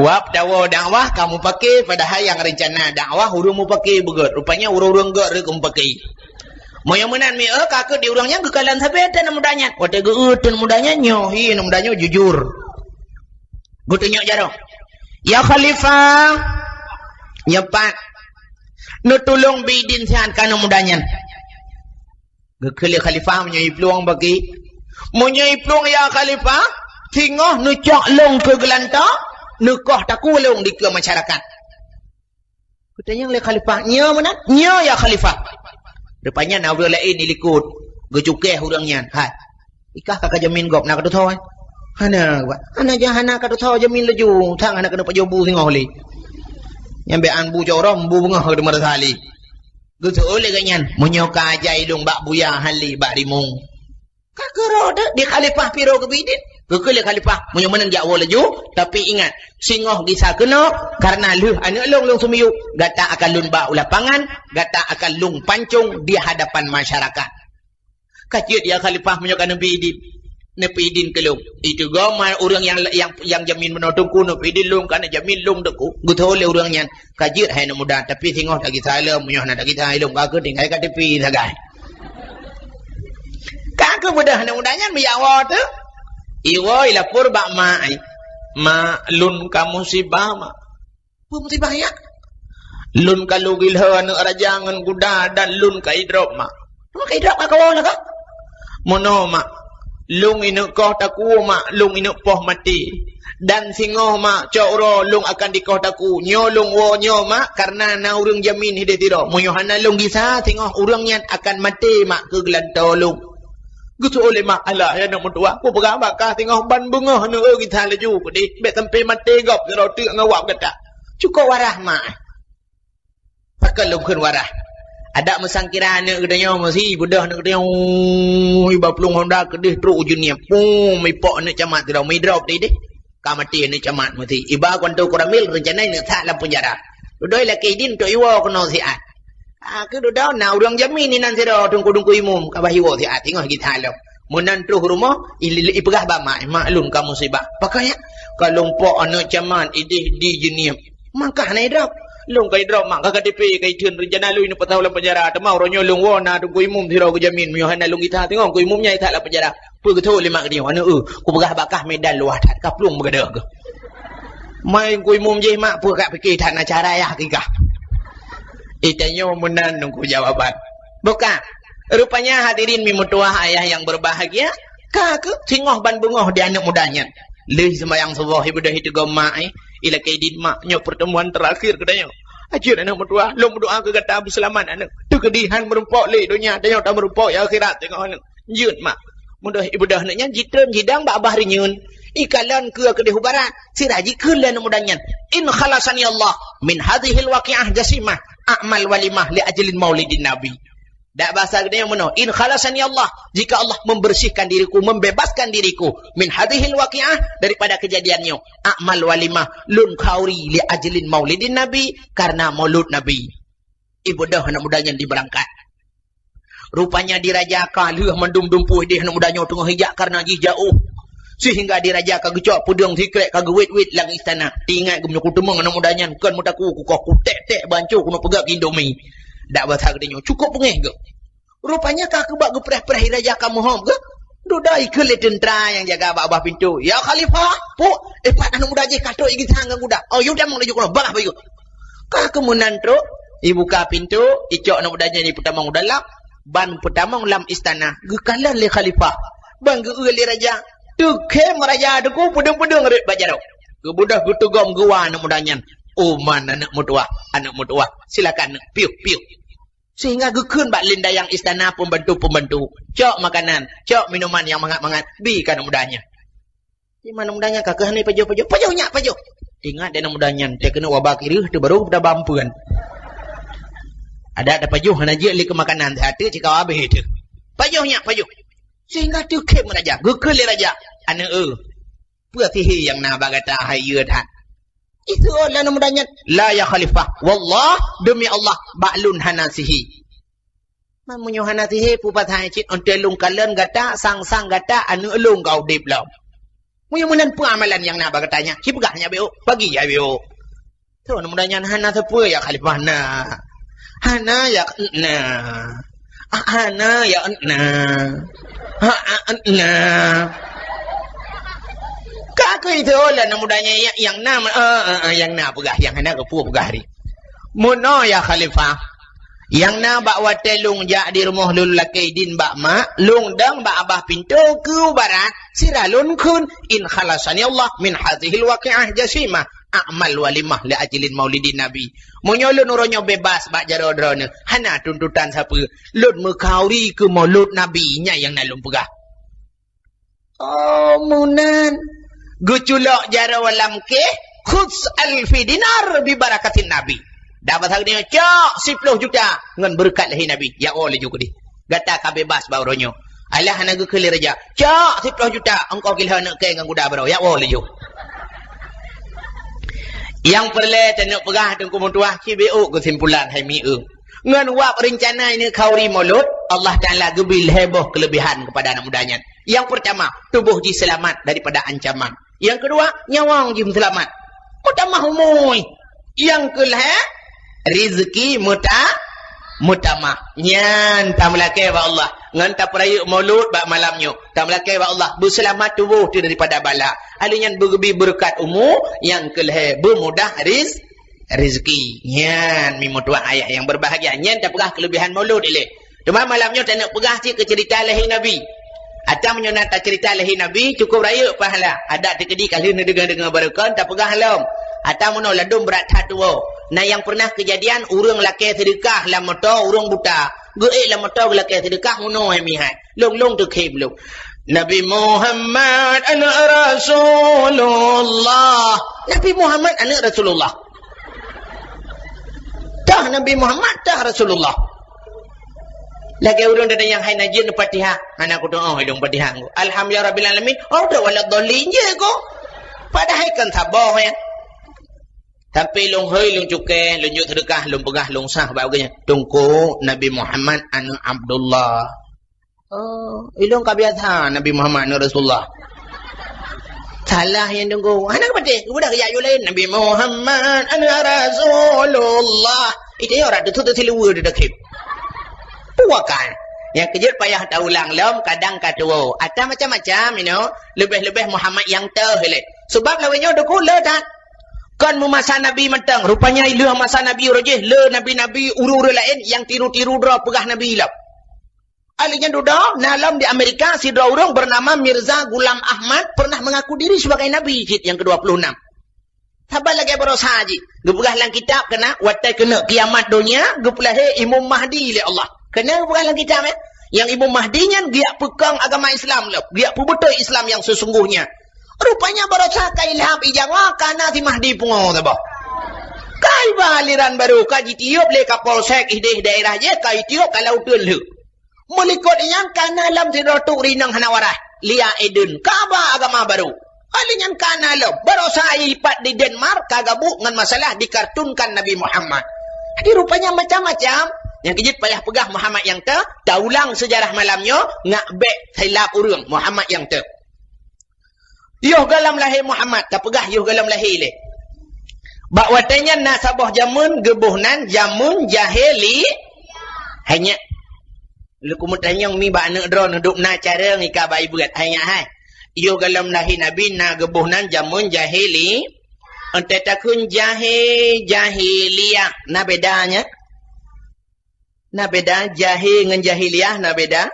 Wab tawoe dakwah ka mupake, padahai nyang reuncana dakwah ureuëng mupake beugét. Rupanya ureuëng-ureuëng gét reuek mupake. Meunyoe meunan mi, eh, ka keuh di ureuëng nyan geukalon sabe teuh aneuk muda nyan. Watée geu-eu teuh aneuk muda nyan, nyoe hi aneuk muda nyoe jujur. Geutunyok jaroe. "Ya Khalifah, nyoe pat. Neutulông bie idin siat keu aneuk muda nyan." Geukheun lé Khalifah meunyoe iplueng bagi. "Meunyoe iplueng ya Khalifah, singoh neucok lông keu geulantoe, neukoh takue lông dikeue masyarakat." Geutanyong lé Khalifah, "Nyoe meunan?" "Nyoe ya Khalifah." Rupanya na ureuëng laén di likot, geucukeh ureuëng nyan. "Hai, ikah ka kajamin gob na katutho, eh?" "Hana, Pak." "Hana jah hana katutho jamin laju, sang hana keuneuk pajoh bu singoh lé." Nyang bèk an bu cok rhom, bu beungoh ka teumeurasa lé. Geuseuôt lé geuh nyan, "Meunyoe ka ajai lông bak buya hali bak rimueng." Ka keurôh teuh di Khalifah piro keu bie idin. Geukheun lé Khalifah, "Meunyoe meunan jak woe laju, tapi ingat, singoh gisa keunoe, kareuna lheueh aneuk lông, lông seumiyueb, gata akan lôn ba u lapangan, gata akan lông pancong di hadapan masyarakat." Ka jeuet ya Khalifah meunyoe ka neubie idin. Neubie idin keu lông. Itu goe ma ureuëng nyang, nyang, nyang jamin bunoe teungku, neubie idin lông, ka neujamin lông teungku. Geutho lé ureuëng nyan, "Ka jeuet hai aneuk muda, tapi singoh tagisa lom, meunyoe hana tagisa lom, ka keuh tinggai K T P sagai." Ka keuh beudôh aneuk muda nyan meuyak woe teuh. Iwoe ilapor bak mak, "Mak, lôn ka musibah, Mak." "Peue musibah nyak?" "Lôn ka lheueh gilhô aneuk raja ngon guda dan lôn ka idrop, Mak." "Lôn ka idrop ka kawoe lagak?" "Meunoe, Mak. Lông ineuk koh takue, Mak, lông ineuk poh maté. Dan singoh, Mak, cok uroe lông akan dikoh takue. Nyoe lông woe nyoe, Mak, kareuna na ureuëng jamin hideh sidroe. Meunyoe hana lông gisa, singoh ureuëng nyan akan maté, Mak, keu geulantoe lông." Geuseuôt lé mak, "Alah, ya aneuk meutuwah, kupeugah bak kah singoh ban beungoh neueu gisa laju keudeh, bèk sampai maté gob sidroe teuk ngon wab gata." "Cukôp warah, Mak." Pakon lôn kheun warah? Adak meusangkira aneuk geutanyoe meusi, beudôh aneuk geutanyoe, ui, ba plueng honda keudeh trok u Jeunieb. Pum, ipok aneuk camat sidroe, meudrop di deh. Ka maté aneuk camat meusi. Iba keuanto Koramil, reuncana neuk that lam peunjara. Dudoe lakèe idin untuk iwoe keunoe siat. Ah, keu dudoe na ureuëng jamin inan sidroe teungku-teungku imum ka bah iwoe siat, singoh gisa lom. Meunan troh rumoh, i-, i-, ipeugah bak mak, "Mak, lôn ka musibah." "Pakon nyak?" "Ka lôn pok aneuk camat ideh di Jeunieb." "Mangkah hana idrop?" "Lôn ka idrop, Mak, ka K T P ka itheun, reuncana lôn ineuk peusaho lam peunjara. Teuma uroe nyoe lôn woe na teungku imum sidroe geujamin, meunyoe hana lôn gisa singoh teungku imum nyan ithat lam peunjara." Peue geutho lé mak geutanyoe, "Aneuk eu, kupeugah bak kah medan luwah that, ka plueng beugadôh keuh." "Mai teungku imum jih, Mak, peue ka pike that na cara yah kikah." Itanyoe meunan teungku jawaban. Bukan. Rupanya hadirin mi meutuwah ayah nyang berbahagia, ka keuh singoh ban beungoh di aneuk muda nyan. Lheueh seumayang suboh, ibeudôh iteugom mak, eh, ilakèe idin mak, "Nyoe pertemuan terakhir geutanyoe. Ajeuet aneuk meutuwah, lôn meudoa keu gata beuseulamat aneuk. Teukeudi han meurumpok lé donya, tanyoe tameurumpok di akhirat singoh aneuk. Jeuet mak." Meudoh ibeudôh aneuk nyan jitreun jidang bak babah reunyeun. Ikalon keue keudeh u barat, sira jikheun lé aneuk muda nyan, "In khalasani Allah min hadzihil waqi'ah jasimah, a'mal walimah li ajlin maulidin Nabi." Dak basa geutanyoe meunoe, "In khalasani Allah, jika Allah membersihkan diriku, membebaskan diriku, min hadzihil waqi'ah, daripada kejadian nyoe, a'mal walimah, lôn khauri li ajlin maulidin Nabi, karena maulud Nabi." Ibeudôh aneuk muda nyan dibeurangkat. Rupanya di Raja ka lheueh mandum dumpeue ideh aneuk muda nyoe teungoh ijak kareuna jih jaoh. Sehingga di Raja ka geucok peudeueng sikrek ka geuwét-wét lam istana. Teuingat geumeunyoe kuteumeung aneuk muda nyan kon meutakue kukoh, kutek-tek banco keuneuk peugöt Indomie. Dak basa geutanyoe cukôp beungéh geuh. Rupanya ka keubah geupreh-preh i Raja ka meuhom geuh. Dudoe ikheun lé teuntra nyang jaga bak babah pintoe, "Ya Khalifah, puk, eh, pat aneuk muda jih ka trok igisa ngon guda." "Oh, yue tamong laju keunoe, bagaih bayeue." Ka keuh meunan trok, ibuka pintoe, icok aneuk muda nyan ipeutamong u dalam, ban peutamong lam istana, geukalon lé Khalifah, ban geueu lé Raja. Teukhém Raja teungku peudeueng-peudeueng rot bak jaroe. Geubeudôh geuteugom geuwa aneuk muda nyan, "Oh man aneuk meutuwah, aneuk meutuwah, silakan aneuk, piôh, piôh." Sehingga geukheun bak lindayang istana pembantu-pembantu, "Cok makanan, cok minuman nyang mangat-mangat, bi keu aneuk muda nyan." Di mana muda nyan ka keuh hana pajoh-pajoh. "Pajoh nyak, pajoh." Ingat di aneuk muda nyan, teuh keuneuk waba kireuh teuh baru geupeudaba ampeuen. Adak tapajoh hana jeuet lé keu makanan, teuh cit ka habéh teuh. "Pajoh nyak, pajoh." Sehingga teukhém Raja, geukheun lé Raja, "Aneuk eu, peue sihé nyang na bak gata hai yue that?" Iseuôt lé aneuk muda nyan, "La ya Khalifah, wallah, demi Allah, bak lôn hana sihé." Man meunyoe hana sihé, peue pasai cit, 'oh lôn kalon gata, sang-sang gata, aneuk lôn ka udeb lom. Meunyoe meunan peue amalan nyang na bak gata nyan, ci peugah nyan beu, pagi ya beu. Teuh aneuk muda nyan hana sapeue ya khalifah na. Hana ya na. Ah, hana ya na. Ha, ah, na. Ka keu itu lah aneuk muda nyan ya, nyang na, eh, eh, eh, nyang na peugah, nyang hana keupeue peugah ri. Meunoe ya khalifah. Nyang na bak watée lôn jak di rumoh lôn lakée idin bak mak, lôn dong bak babah pintoe keu barat, sira lôn kheun, "In khalasani Allah min hazihil waqi'ah jasimah, a'mal walimah li ajlin maulidin Nabi." Meunyoe lôn uroe nyoe bebas bak jaroe droeneuh, hana tuntutan sapeue, lôn meukhauri keu maulud Nabi, nyan nyang na lôn peugah. Oh, meunan. Geuculok jaroe lam keh, "Khudz alfi dinar bi barakatin Nabi." Dak bahasa geutanyoe, "Cok siploh juta ngon beureukat lahé Nabi." Ya Allah, laju keudeh. Gata ka bebas bak uroe nyoe. Alah hana geukheun lé raja, "Cok siploh juta, engkau kilheueh aneuk kée ngon guda baroe." Ya Allah, laju. Nyang peureulée taneuk peugah teungku meutuah, ci beu keusimpulan hai mieu. Ngon wab reuncana ini khauri maulud, Allah Taala geubri lhée boh keuleubihan keupada aneuk muda nyan. Nyang peurtama, tuboh jih seulamat daripada ancaman. Nyang keudua, nyawöng jih seulamat. Meutamah umui. Nyang keulhée, rizeuki meuta-, meutamah. Nyan tameulakée bak Allah. Ngon tapeurayeuk maulud bak malam nyoe. Tameulakée bak Allah, beuseulamat tuboh teuh daripada bala. Ahli nyan beugeubri beureukat umu, nyang keulhée beumudah riz-, rezeki. Nyan, mi meutuah ayah nyang berbahagia. Nyan tapeugah keuleubihan maulud ilée. Teuma malam nyoe taneuk peugah cit keu ceurita lahé Nabi. Atawa meunyoe na taceurita lahé Nabi, cukup rayeuk pahala. Adak teukeudi ka lheueh neudeungoe-deungoe barokon, tapeugah lom. Atawa meunyoe ladôm brat that tuwoe. Na nyang pernah keujadian, ureuëng lakée seudeukah lam moto ureuëng buta. Geuék lam moto geulakée seudeukah, meunoe hai mihai. Lôn-lôn teukhém lôn. Nabi Muhammad aneuk Rasulullah. Nabi Muhammad aneuk Rasulullah. Tah Nabi Muhammad, tah Rasulullah. Lagée ureuëng datang nyang hai na jeuet Fatihah. Hana kutu'oh ilong Fatihah. Alhamdulillah Rabbil Alamin. Oh, dah waladhdallin je ko. Padahai kan saboh ya. Tapi lôn hôi, lôn cukée, lôn jok seudeukah, lôn peugah, lôn sah bak geuh nyan. Teungku, Nabi Muhammad aneuk Abdullah. Oh, ilong ka biasa Nabi Muhammad aneuk Rasulullah. Salah nyan teungku. Hana keupatéh, udah geujak yue laén. Nabi Muhammad aneuk Rasulullah. Itu ya orang tu, tu siluweue dia dah khip. Puakan. Nyang keujeuet payah taulang lom, kadang ka tuwoe. Atah macam-macam, you know. Leubeh-leubeh Muhammad nyang teuh ilée. Sebab lawét nyoe teungku le that. Kon meumasa Nabi mantong. Rupanya ileueh masa Nabi uroe jih, le nabi-nabi ureuëng-ureuëng laén nyang tiru-tiru droe peugah Nabi lom. Ahli nyan dudoe, na lom di Amerika, sidroe ureuëng bernama Mirza Ghulam Ahmad pernah mengaku diri sebagai Nabi cit nyang kedua puluh enam. Saban lagée baroesa jih. Geupeugah lam kitab keunan, watée keuneuk kiamat donya, geupeulahé Imam Mahdi lé Allah. Keunan geupeugah lam kitab, eh. Nyang Imam Mahdi nyan geujak peukong agama Islam lom, geujak peubeutôi Islam nyang sesungguhnya. Rupanya baroesa ka ilham ijawa kana si Mahdi pungo saboh. Ka iba aliran baru ka jitiup lé Kapolsek idéh daerah jih ka itiup ka lauteun lheueh. Meulikot nyan kana lom sidroe tuk rinong hana warai. Lia Eden. Ka ba agama baru. Ahli nyan kana lom. Baroesa ipat di Denmark ka gabuk ngon masalah dikartunkan Nabi Muhammad. Jadi rupanya macam-macam. Nyang keujeuet payah peugah Muhammad nyang teuh, taulang seujarah malam nyoe, ngak bék silap ureuëng Muhammad nyang teuh. Yoh gohlom lahé Muhammad, tapeugah yoh gohlom lahé lé. Bak watée nyan na saboh jameun geuboh nan jameun jahili-, hai nyak. Leuku meutanyong mi bak aneuk droeneuh dub na carông ika bak ibeuet, hai nyak hai. Yoh gohlom lahé Nabi na geuboh nan jameun jahili-, entée takheun jahé, jahiliyah, na beda nyan? Na beda jahé ngon jahiliyah, na beda?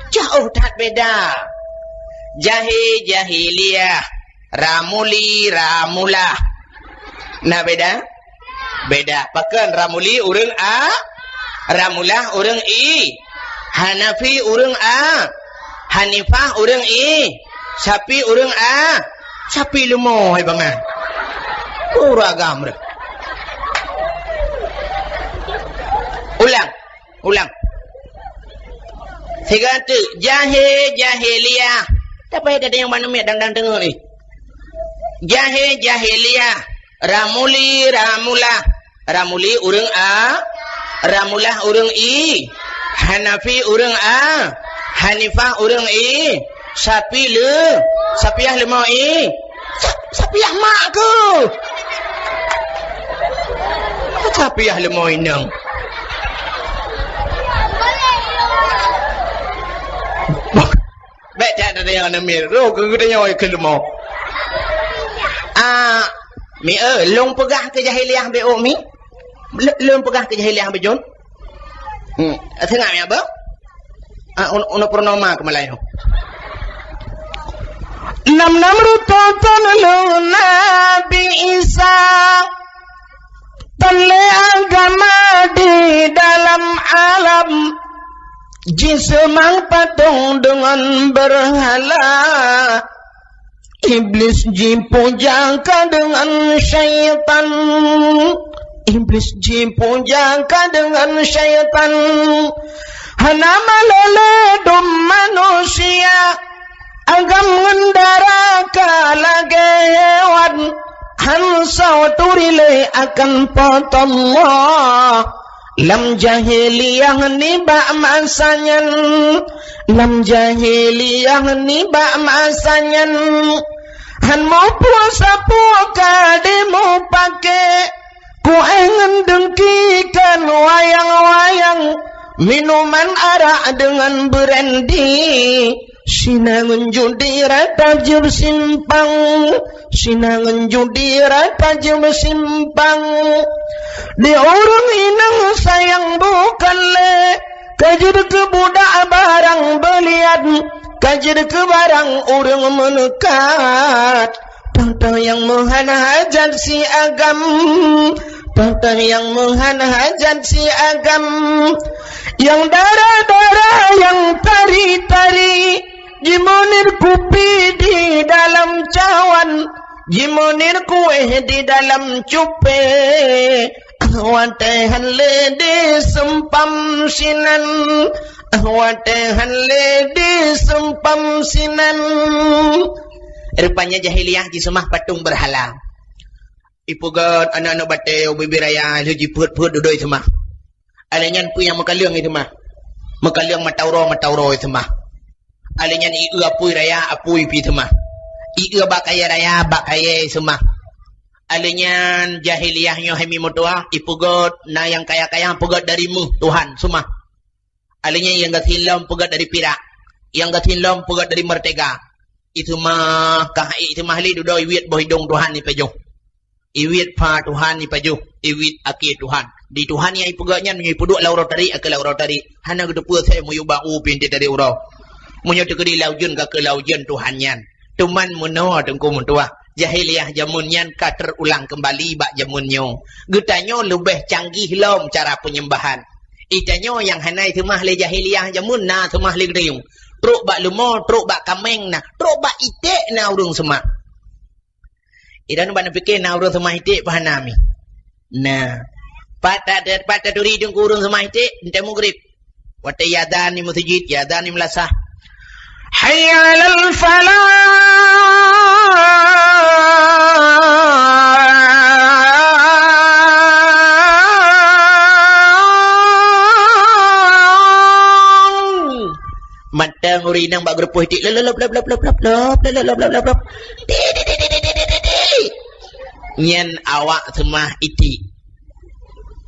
Jauh that beda. Jahé, jahiliyah. Ramuli, ramulah. Na beda? Beda. Pakon Ramuli ureuëng A, Ramulah ureuëng I, Hanafi ureuëng A, Hanifah ureuëng I, Syafi ureuëng A, Syafi leumo hai bangai. Uragam deh. Ulang. Ulang. Sigoe teuk, jahé, jahiliyah. Tapi ada yang mana miet dang-dang deungoe ni. Jahé, jahiliyah. Ramuli, ramulah. Ramuli ureuëng A. Ramulah ureuëng I. Hanafi ureuëng A. Hanifah ureuëng I. Syafi le. Syafiah leumo I. Sa-, Syafiah mak keuh. Syafiah leumo inong. Bèk that teudeungoe namiet. Roh keu geutanyoe keu leumo. Ah, mi, eh, lôn peugah keu jahiliyah beu, mi? Lôn, lôn peugah keu jahiliyah beujeuet? Hmm, seungab ya, Bang? Ah, un-, uneuk purnama keu Malayu. Nam-nam rutoton lôn Nabi Isa. Tan lé agama di dalam alam, jiseumah patong deungon beurhala. Iblis jipuja ka deungon syaitan. Iblis jipuja ka deungon syaitan. Hana malée lé dum manusia. Agam ngon dara ka lagée hewan, han soe turi lé akan Po teu Allah. Lam jahiliyah nibak masa nyan, lam jahiliyah nibak masa nyan, han muphom sapeue ka dimupake. Kuéh ngon deungki kan wayang-wayang, minuman arak deungon brandy, sina ngon judi rata jeuet simpang, sina ngon judi rata jeuet simpang. Di ureuëng inong sayang bukan lé, ka jeuet keu budak barang beulian, ka jeuet keu barang ureuëng meuneukat. Toh-toh nyang meuhan hajat si agam, toh-toh nyang meuhan hajat si agam. Nyang dara-dara, nyang tari-tari, jimunir kupi di dalam cawan, jimunir kuéh di dalam cupe. Ah, watée han lé diseumpam sinan, ah, watée han lé diseumpam sinan. Rupanya jahiliyah jiseumah patong beurhala. Ipeugét aneuëk-aneuëk batée ubit-ubit raya, lheueh jipeuet-peuet dudoe seumah. Alèh nyan peue nyang meukaleueng iseumah. Meukaleueng mata uroe, mata uroe iseumah. Alèh nyan ié apui raya, apui pih seumah. Ié bak kayée raya, bak kayée seumah. Alèh nyan jahiliyah nyoe hai mi meutuwah, ipeugét na nyang kaya-kaya peugét dari méuh Tuhan seumah. Alèh nyan nyang gasien lom peugét dari pirak, nyang gasien lom peugét dari meurtega. Iseumah, ka iseumah lé dudoe iwiet boh idong Tuhan ipajoh. Iwiet pha Tuhan ipajoh, iwiet akhé Tuhan. Di Tuhan nyang ipeugét nyan meunyoe ipeuduek lam uroe tarék, akhé lam uroe tarék. Hana geuteupeue asai meuyue bak u pintoe tarék uroe. Meunyoe teukeudi lam ujeuen, ka akhé lam ujeuen Tuhan nyan. Teuma meunoe Teungku meutuwah, jahiliyah jameun nyan ka teurulang keumbali bak jameun nyoe. Geutanyoe leubeh canggih lom cara peunyembahan. Geutanyoe nyang hana iseumah lé jahiliyah jameun na seumah lé geutanyoe. Trok bak leumo, trok bak kaméng na, trok bak iték na ureuëng seumah. Idan ban pike na ureuëng seumah iték pah na mi. Nah. Pat ta-, pat taturi deungon ureuëng seumah iték, enteuk mugrib. Watée iazan di meuseujid, iazan di meulasah. Hayya 'alal falah. Mantong ureuëng inong bak geureupoh iték, lop, lop, lop. Di, di, di. Nyan awak seumah iték.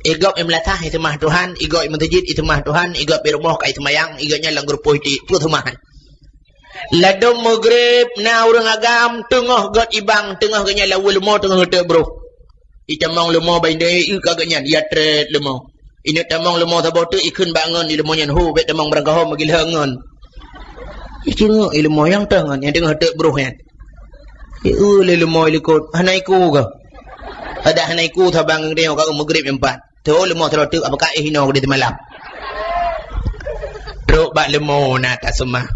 Igob i meulasah iseumah Tuhan, igob i meuseujid iseumah Tuhan, igob i rumoh ka iseumayang, igob nyan lam geureupoh iték, peue seumah. Ladom mugrib na ureuëng agam teungoh gét ibang, teungoh gét nyan lawoe leumo teungoh geuteuk broh. Itamong leumo bandée, ié ka gét nyan, ya trét leumo. Ineuk tamong leumo saboh teuk ikheun bak ngon di leumo nyan, "Ho, bék tamong barangkaho meugilah ngon." Icingeuk i leumo nyang teuh ngon, nyang teungoh teuk broh nyan. Ié lé leumo i likot, hana iku kah? Adak hana iku saban ngon geutanyoe ka mugrib nyan pat. Teuh leumo sidroe teuk, apakah éh inoe di teumalam. Trok bak leumo na taseumah.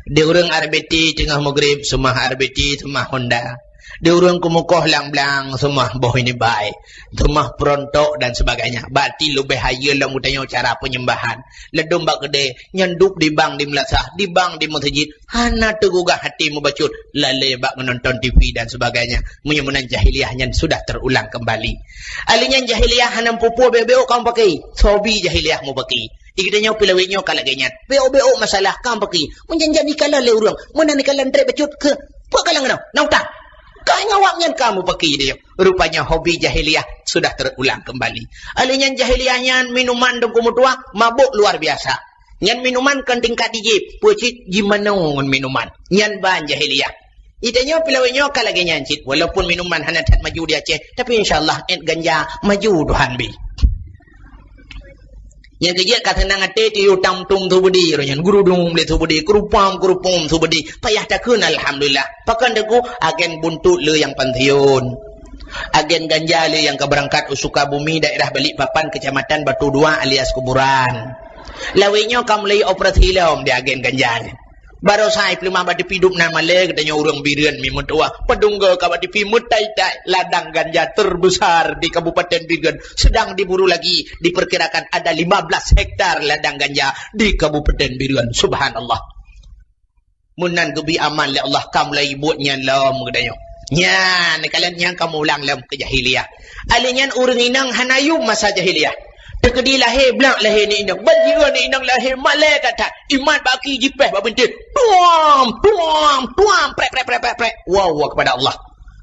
Di ureuëng R B T teungoh mugrib seumah R B T, seumah Honda. Di ureuëng keumukoh lam blang, seumah boh ini bai, seumah perontok dan sebagainya. Berarti leubeh hayeue lom geutanyoe cara penyembahan. Ladôm bak keudè, nyan dub di bang di meulasah, di bang di meuseujid, hana teugugah hati meubacut, lalé bak nonton T V dan sebagainya. Meunyoe meunan jahiliyah nyan sudah terulang kembali. Ahli nyan jahiliyah hana peue-peue, bék-bék kamoe paké. Hobi jahiliyah mupaki. Di geutanyoe pih lawét nyoe ka lagée nyan. Bék-bék masalah kamoe paké. Meunjan-jan ikalon lé ureuëng, meunan ikalon trép bacut keu peue kalang keunoe? Na utang. Ka ingat awak nyan kamoe paké di nyoe. Rupanya hobi jahiliyah sudah terulang kembali. Ahli nyan jahiliyah nyan minuman dum keumutuah, mabök luar biasa. Nyan minuman kon tingkat dijép, peue cit jimanoe ngon minuman. Nyan ban jahiliyah. Di geutanyoe pih lawét nyoe ka lagée nyan cit, walaupun minuman hana that maju di Aceh, tapi insya Allah ét ganja maju Tuhan bi. Nyang keujeuet ka seunang até, tiyuh tam-tum su beudé roh nyan, geurudum lé su beudé, keurupam-keurupum su beudé, payah takheun alhamdulillah. Pakon teungku, agen buntut le nyang pensiun. Agen ganja le nyang ka beurangkat u Sukabumi, daerah Balikpapan, Kecamatan Batu Dua alias Kuburan. Lawét nyoe ka mulai operasi lom di agen ganja nyan. Baroesa peuleumah bak T V dum na malée geutanyoe ureuëng Bireuen mi meutuah. Padum goe ka bak T V meutai-tai, ladang ganja terbesar di Kabupaten Bireuen sedang diburu lagi. Diperkirakan ada lima belas hektar ladang ganja di Kabupaten Bireuen. Subhanallah. Meunan geubi aman lé Allah, ka mulai buet nyan lom geutanyoe. Nyan, kalon nyan ka meulang lom keu jahiliyah. Ahli nyan ureuëng inong hana yum masa jahiliyah. Teukeudi lahé, blak lahé ni inong. Ban jiôh ni inong lahé, malée that-that. Imat bak aki jipéh bak bintéh. Tuam, tuam, tuam, prek, prek, prek, prek, prek. Wa, wa kepada Allah.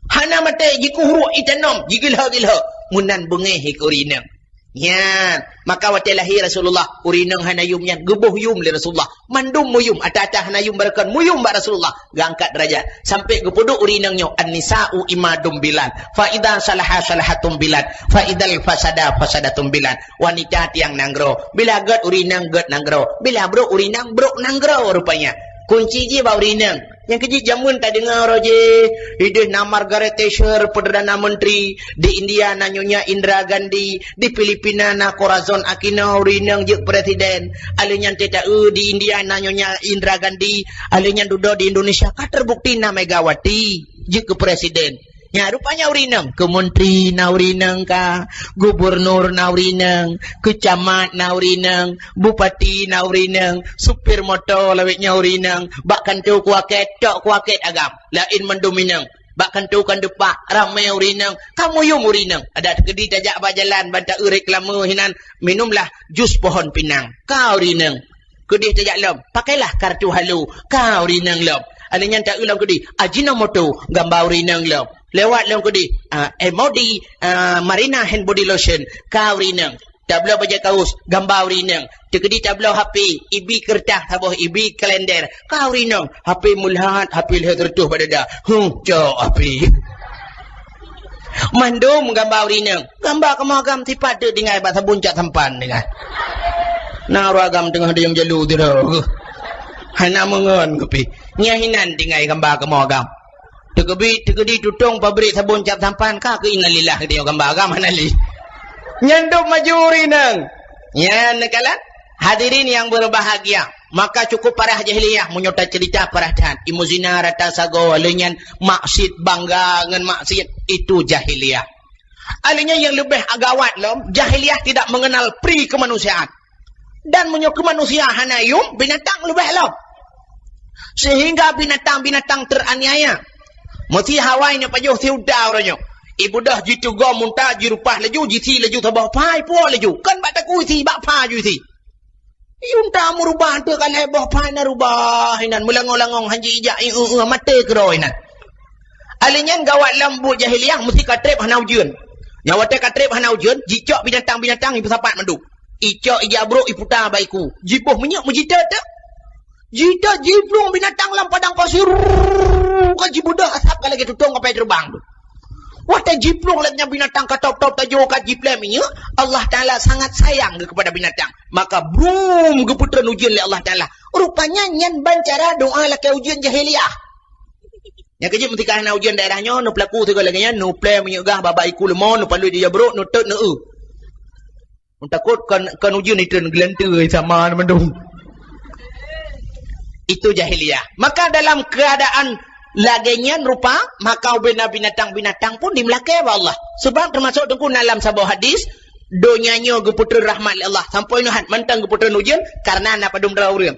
Hana maté, jikuhruek itanom, jigilho-gilho. Meunan beungéh ikeu ureuëng inong. Nyan, maka watée lahé Rasulullah, ureuëng inong hana yum nyan, geuboh yum lé Rasulullah. Mandum meuyum, ata-ata hana yum barokon, meuyum bak Rasulullah, geuangkat derajat. Sampai geupeuduek ureuëng inong nyoe, "An-nisa'u imadum bilad, fa idza salaha salahatum bilad, fa idzal fasada fasadatum bilad." Wanita tiang nanggroe, bila gét ureuëng inong gét nanggroe, bila brok ureuëng inong brok nanggroe rupanya. Kunci jih bak ureuëng inong. Nyang keujeuet jameun tadeungoe roh jih, ideh na Margaret Thatcher Perdana Menteri, di India na Nyonya Indira Gandhi, di Filipina na Corazon Aquino ureuëng inong jeuet presiden. Ahli nyan teuta-eu di India na Nyonya Indira Gandhi, ahli nyan dudoe di Indonesia ka terbukti na Megawati jeuet keu presiden. Nyan rupanya ureuëng inong, keu menteri na ureuëng inong ka, gubernur na ureuëng inong, keu camat na ureuëng inong, bupati na ureuëng inong, supir moto lawét nyan ureuëng inong, bak kantô kuakét, tok kuakét agam, laén mandum inong. Bak kantô kan deupak, ramé ureuëng inong, ka meuyum ureuëng inong. Adak teukeudi tajak bak jalan, ban ta-eu reklame hinan, minumlah jus pohon pinang. Ka ureuëng inong. Keudeh tajak lom, pakailah kartu halo, ka ureuëng inong lom. Ahli nyan ta-eu lom keudeh, Ajinomoto, gamba ureuëng inong lom. Lewat lom keudeh, ah, eh, Modi, ah, Marina Hand Body Lotion, ka ureuëng inong. Tabloe bajée kaos, gamba ureuëng inong. Teukeudi tabloe H P, ibi keureutah saboh, ibi kalender, ka ureuëng inong. H P meulhat, H P lhée reutôh bak dada. Huh, cok H P. Mandum gamba ureuëng inong. Gamba kamoe agam sipat teuk tinggai bak sabon cap sampan tinggai. Na ureuëng agam teungoh diem jalu sidroe. Hana meungon kupi. Nyan hinan tinggai gamba kamoe agam. Teukeudi, teukeudi tutong pabrik sabon cap sampan ka keu innalillah geutanyoe gamba agam hana lé. Nyan dum maju ureuëng inong. Nyan neukalon. Hadirin yang berbahagia. Maka cukup parah jahiliyah, meunyoe taceurita parah that. Ilmu zina rata sagoe, lheueh nyan maksiet, bangga ngon maksiet, itu jahiliyah. Ahli nyan nyang leubeh gawat lom, jahiliyah tidak mengenal pri kemanusiaan. Dan meunyoe keu manusia hana yum, binatang leubeh lom. Sehingga binatang-binatang teraniaya. Meusi hawai nyoe pajoh si unta uroe nyoe. Ibeudôh jiteugoe unta, jirupah laju, jisi laju saboh pai, puwoe laju. Kon bak takue isi, bak pai ju isi. Unta meurubah teuk ka lhée boh pai na rubah inan, meulangong-langong han ji ijak, ieu-eu, maté keudroe inan. Ahli nyan gawat lom buet jahiliyah, meusi ka treb hana ujeuen. Nyan watée ka treb hana ujeuen, jicok binatang-binatang ipeusapat mandum. Icok ijak brok iputa bak iku. Jiboh minyeuk meujiteut teuk. Jiteut jiplueng binatang lam padang pasir. Ka jibeudôh asab ka lagée tutong kapai teubang tu. Watée jiplueng lagée nyan binatang ka top-top tajoe ka jiplém minyeuk, Allah Taala sangat sayang geuh kepada binatang. Maka brum geupeutreun ujeuen lé Allah Taala. Rupanya nyan ban cara doa lakée ujeuen jahiliyah. Nyang keujeuet meutika hana ujeuen daerah nyoe, neupeulaku sigoe lagée nyan, neuplém minyeuk gah bak iku leumô, neupalui di jabrok, neuteut, neu-eu. Takot kon, kon ujeuen itreun geulanteue sama mandum. Itu jahiliyah. Maka dalam keadaan Lagée nyan rupa, maka ubena binatang-binatang pun dimeulakée bak Allah. Sebab teumasok teungku na lam saboh hadis, donya nyoe geupeutreun rahmat lé Allah. Sampoe nyoe hat mantong geupeutreun ujeuen karena na padum droe ureuëng.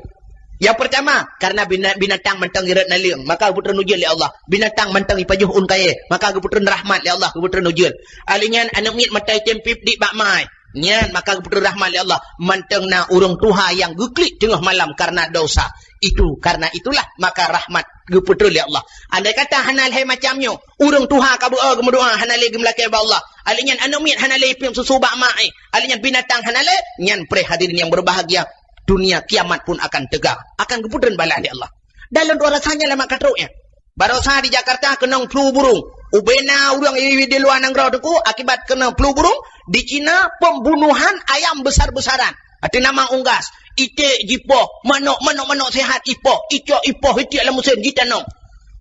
Yang pertama, karena bina-, binatang mantong irot naleueng, maka geupeutreun ujeuen lé Allah. Binatang mantong ipajoh ôn kayée, maka geupeutreun rahmat lé Allah, geupeutreun ujeuen. Alheuh nyan aneuk miet mata item pip dik bak mai. Nyan maka geupeutreun rahmat lé Allah. Mantong na ureuëng tuha nyang geuklik teungoh malam karena dosa. Itu, karena itulah maka rahmat geupeutreun lé Allah. Andai kata hana lhée macam nyoe, ureuëng tuha ka beu-o geumeudoa hana lé geumeulakée bak Allah. Alheuh nyan aneuk miet hana lé ipiep susu bak mak, eh. Alheuh nyan binatang hana lé, nyan preh hadirin yang berbahagia. Dunia kiamat pun akan tegak, akan geupeutreun balaih lé Allah. Dan lôn tuan rasa nyan lama ka trok nyan. Barosa di Jakarta keunong flu burung. Ubena ureuëng i di luwa nanggroe teungku akibat keunong flu burung. Di Cina pembunuhan ayam besar-besaran. Ateueh nama unggas, iték jipoh, manok, manok-manok sehat ipoh, icok ipoh, itiek lam musén jitanom.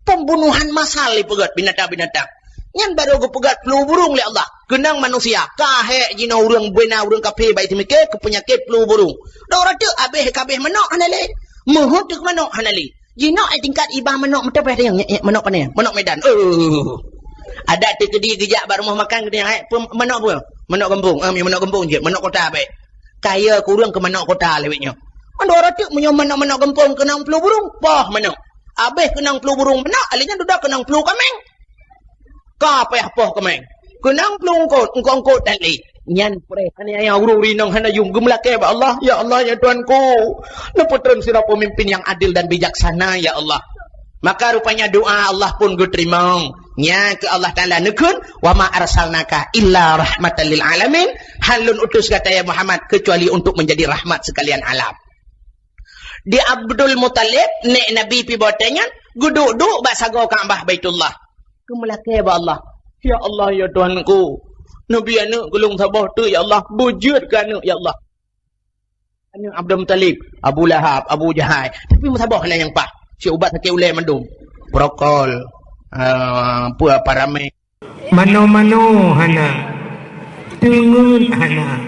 Pembunuhan massal ipeugét binatang-binatang. Nyan barô geupeugét flu burung lé Allah. Keunong manusia, ka hék jinoe ureuëng bena ureuëng kafé bak iseumiké keu peunyakét flu burung. Dok rateuk abéh kabéh manok hana lé. Meuheuet teuk manok hana lé. Jinoe ai tingkat iba manok meuteupeh tanyong, nyek, nyek, manok pane? Manok Medan. Oh. Adak teukeudi geujak bak rumoh makan geutanyoe, "Hai, peue, manok peue?" "Manok gampông." "Ah, manok gampông jeuet, manok kota bèk." Kaya kureueng keu manok kota lawét nyoe. Mandua rateuk meunyoe manok-manok gampông keunong flu burung, poh manok. Abéh keunong flu burung manok, alèh nyan dudoe keunong flu kaméng. Ka payah poh kaméng. Keunong flu eungkôt, eungkôt-eungkôt that lé. Nyan preh aniaya ureueng inong hana jeuem geumeulakèe bak Allah, "Ya Allah, ya Tuhanku, neupeutreun sidroe peumimpin nyang adil dan bijaksana, ya Allah." Maka rupanya doa Allah pun geuteurimong. Nya keu Allah Taala neukheun, "Wa ma arsalnaka illa rahmatan lil alamin." Han lôn utus gata, ya Muhammad, kecuali untuk menjadi rahmat sekalian alam. Di Abdul Muthalib, nèk Nabi pi watèe nyan, geuduek-duek bak sagoe Ka'bah Baitullah. Geumeulakèe bak Allah, "Ya Allah, ya Tuhanku, neubi aneuk keu lôn saboh teuk, ya Allah, beujeuet keu aneuk, ya Allah." Aneuk Abdul Muthalib, Abu Lahab, Abu Jahal, tapi meusaboh hana nyang paih. Siubat sakét ulèe mandum. Prokol, ah, peue, Paramex. Mano-mano hana, teungeut hana.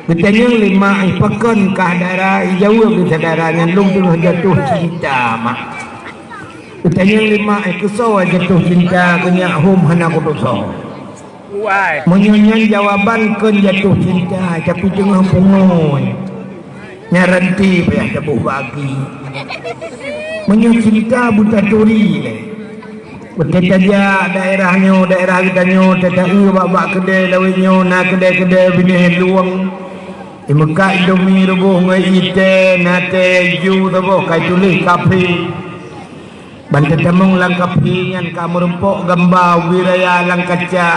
Geutanyong lé mak, "Eh, pakon kah dara?" Ijaweueb lé syedara nyan, "Lôn teungoh jatuh cinta, mak." Geutanyong lé mak, "Eh, keusoe jatuh cinta?" Geunyak, "Hom hana kutusoe." Meunyoe nyan jawaban kon jatuh cinta, tapi teungoh pungo. Nyan ranté payah taboh bak aki. Meunyoe cinta buta turi lé. Beutôi tajak daerah nyoe, daerah geutanyoe, tataeu bak-bak keudè lawét nyoe, na keudè-keudè binéh luwang. Imeukat Indomie ruboh ngon itèe, na tèe ju saboh ka ituléh kafé. Ban tatamong lam kafé nyan ka meurumpok gamba ubé raya lam kaca.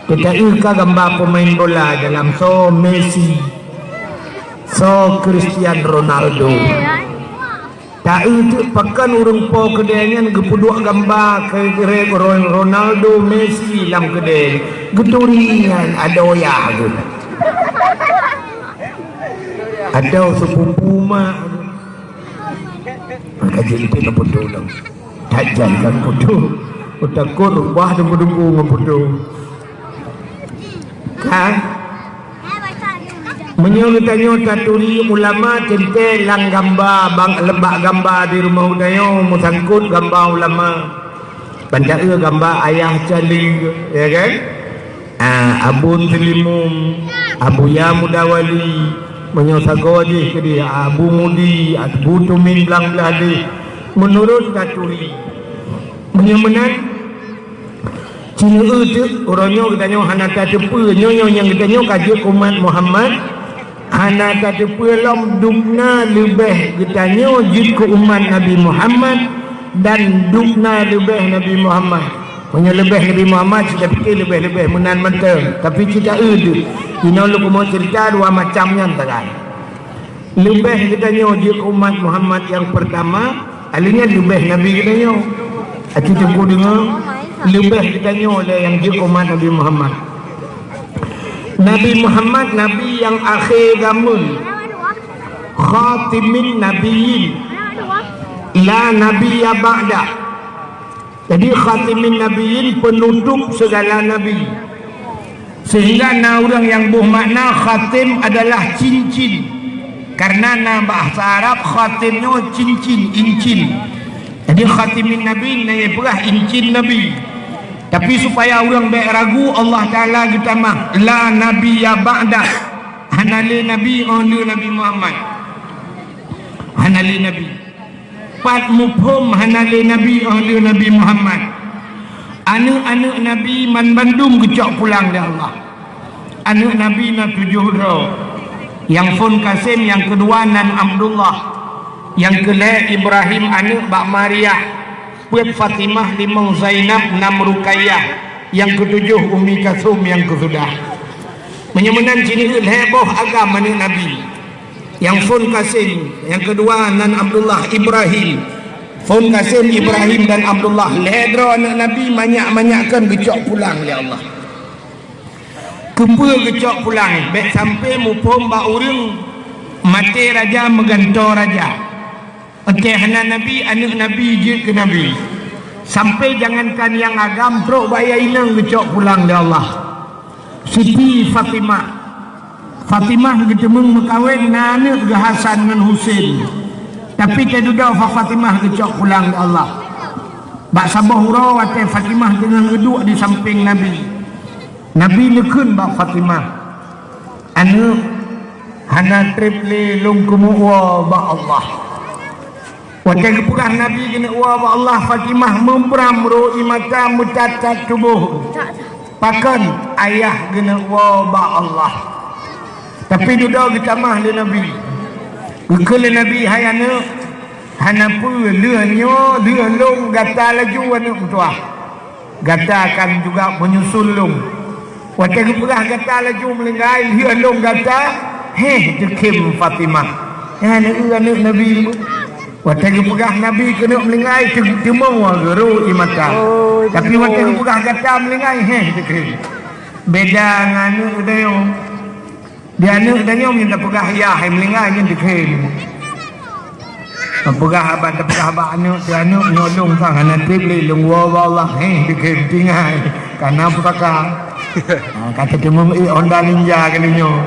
Tataeu ka gamba peumaén bola dalam, soe Messi, soe Cristiano Ronaldo. Taeu teuk pakon ureueng po keudè nyan geupeuduek gamba keu Ronaldo, Messi lam keudè. Geuturi nyan adoe yah geuh. Adoe seupupu mak. Maka jeuet pih neupeuduek lom. Tajam kan peuduek. Takot rubah deungon peuduek. Kan? Meunyoe geutanyoe taturi ulama teuntèe lam gamba, bang, bak gamba di rumoh geutanyoe meusangkot gamba ulama. Ban taeu gamba Ayah Cali, ya kan? Ah, Abon Seulimum, Abuya Mudawali, meunyoe sagoe jih keudeh Abu Mudi, Abu Tumin Blang Blah deh, meunurot taturi. Meunyoe meunan, Cineue teuk, uroe nyoe geutanyoe hana tateupeue, nyoe, nyoe nyang geutanyoe ka jeuet keu umat Muhammad, hana tateupeue lom dubna leubeh geutanyoe jeuet keu umat Nabi Muhammad dan dubna leubeh Nabi Muhammad. Meunyoe leubeh Nabi Muhammad, cit tapike leubeh-leubeh meunan mantong. Tapi cit taeu deuh, inoe lôn keumeung ceurita dua macam nyan sagai. Leubeh geutanyoe jeuet keu umat Muhammad nyang peurtama, alèh nyan leubeh Nabi geutanyoe. Aci teungku deungoe, leubeh geutanyoe lé nyang jeuet keu umat Nabi Muhammad. Nabi Muhammad Nabi nyang akhé zaman. Khatimin Nabiyyin. La nabiyya ba'dah. Jadi, khatimin nabiyyin, penutup segala nabi. Sehingga na ureueng nyang boh makna khatim adalah cincin. Karena na bahasa Arab khatim nyoe cincin, incin. Jadi khatimin nabi na peugah incin nabi. Tapi supaya ureuëng bék ragu, Allah Taala geutamah, "La nabiyya ba'dah." Hana lé nabi óh lheueh Nabi Muhammad. Hana lé nabi. Pat muphom hana lé nabi óh lheueh Nabi Muhammad. Aneuëk-aneuëk nabi man bandum geucok pulang lé Allah. Aneuëk nabi na tujoh droe. Nyang phon Kasim, nyang keudua nan Abdullah, nyang keulhée Ibrahim aneuëk bak Maria, peuet Fatimah, limong Zainab, nam Ruqayyah, nyang keutujoh Ummi Kalsum nyang keusudah. Meunyoe meunan cit lhée boh agam aneuëk nabi. Nyang phon Kasim, nyang keudua nan Abdullah, Ibrahim. Phon Kasim, Ibrahim dan Abdullah, lhée droe aneuëk nabi manyak-manyak kon geucok pulang lé Allah. Keupeue geucok pulang? Bék sampoe muphom bak ureuëng maté raja meugantoe raja. Oke, hana nabi, aneuëk nabi jeuet keu nabi. Sampoe jangankan nyang agam, trok bak nyang inong geucok pulang lé Allah. Siti Fatimah. Fatimah geuteumeung meukawen na aneuëk geuh Hasan ngon Husein. Tapi teududoe Fa-, Fatimah geucok pulang lé Allah. Bak saboh uroe watée Fatimah teungoh geuduek di sampéng Nabi, Nabi neukheun bak Fatimah, "Aneuëk, hana treb lé lôn keuneuk woe bak Allah." Watée geupeugah Nabi geuneuk woe bak Allah, Fatimah meubram ro ié mata, meutat-tat tuboh. Pakon? Ayah geuneuk woe bak Allah. Tapi dudoe geutamah lé Nabi. Geukheun lé Nabi, "Hai aneuëk, hana peue, lheueh nyoe, lheueh lôn gata laju aneuëk meutuwah. Gata akan juga menyusul lôn." Watée geupeugah gata laju meulinggai, lheueh lôn gata, héh, teukhém Fatimah. Nyan aneuëk Nabi. Watée geupeugah Nabi keuneuk meulinggai, teu-, teumeung geuh ro ié mata. Tapi watée geupeugah gata meulinggai, héh, teukhém. Beda ngon aneuëk tanyoe. Di aneuëk tanyoe meunyoe tapeugah yah hai meulinggai nyan teukhém. Tapeugah haba, tapeugah bak aneuëk, "Teuh aneuëk, nyoe lôn ka hana treb lé, lôn woe bak Allah." Heh, teukhém, tinggai. Kana pusaka. Ha, ka teuteumeung ék Honda Ninja kali nyoe.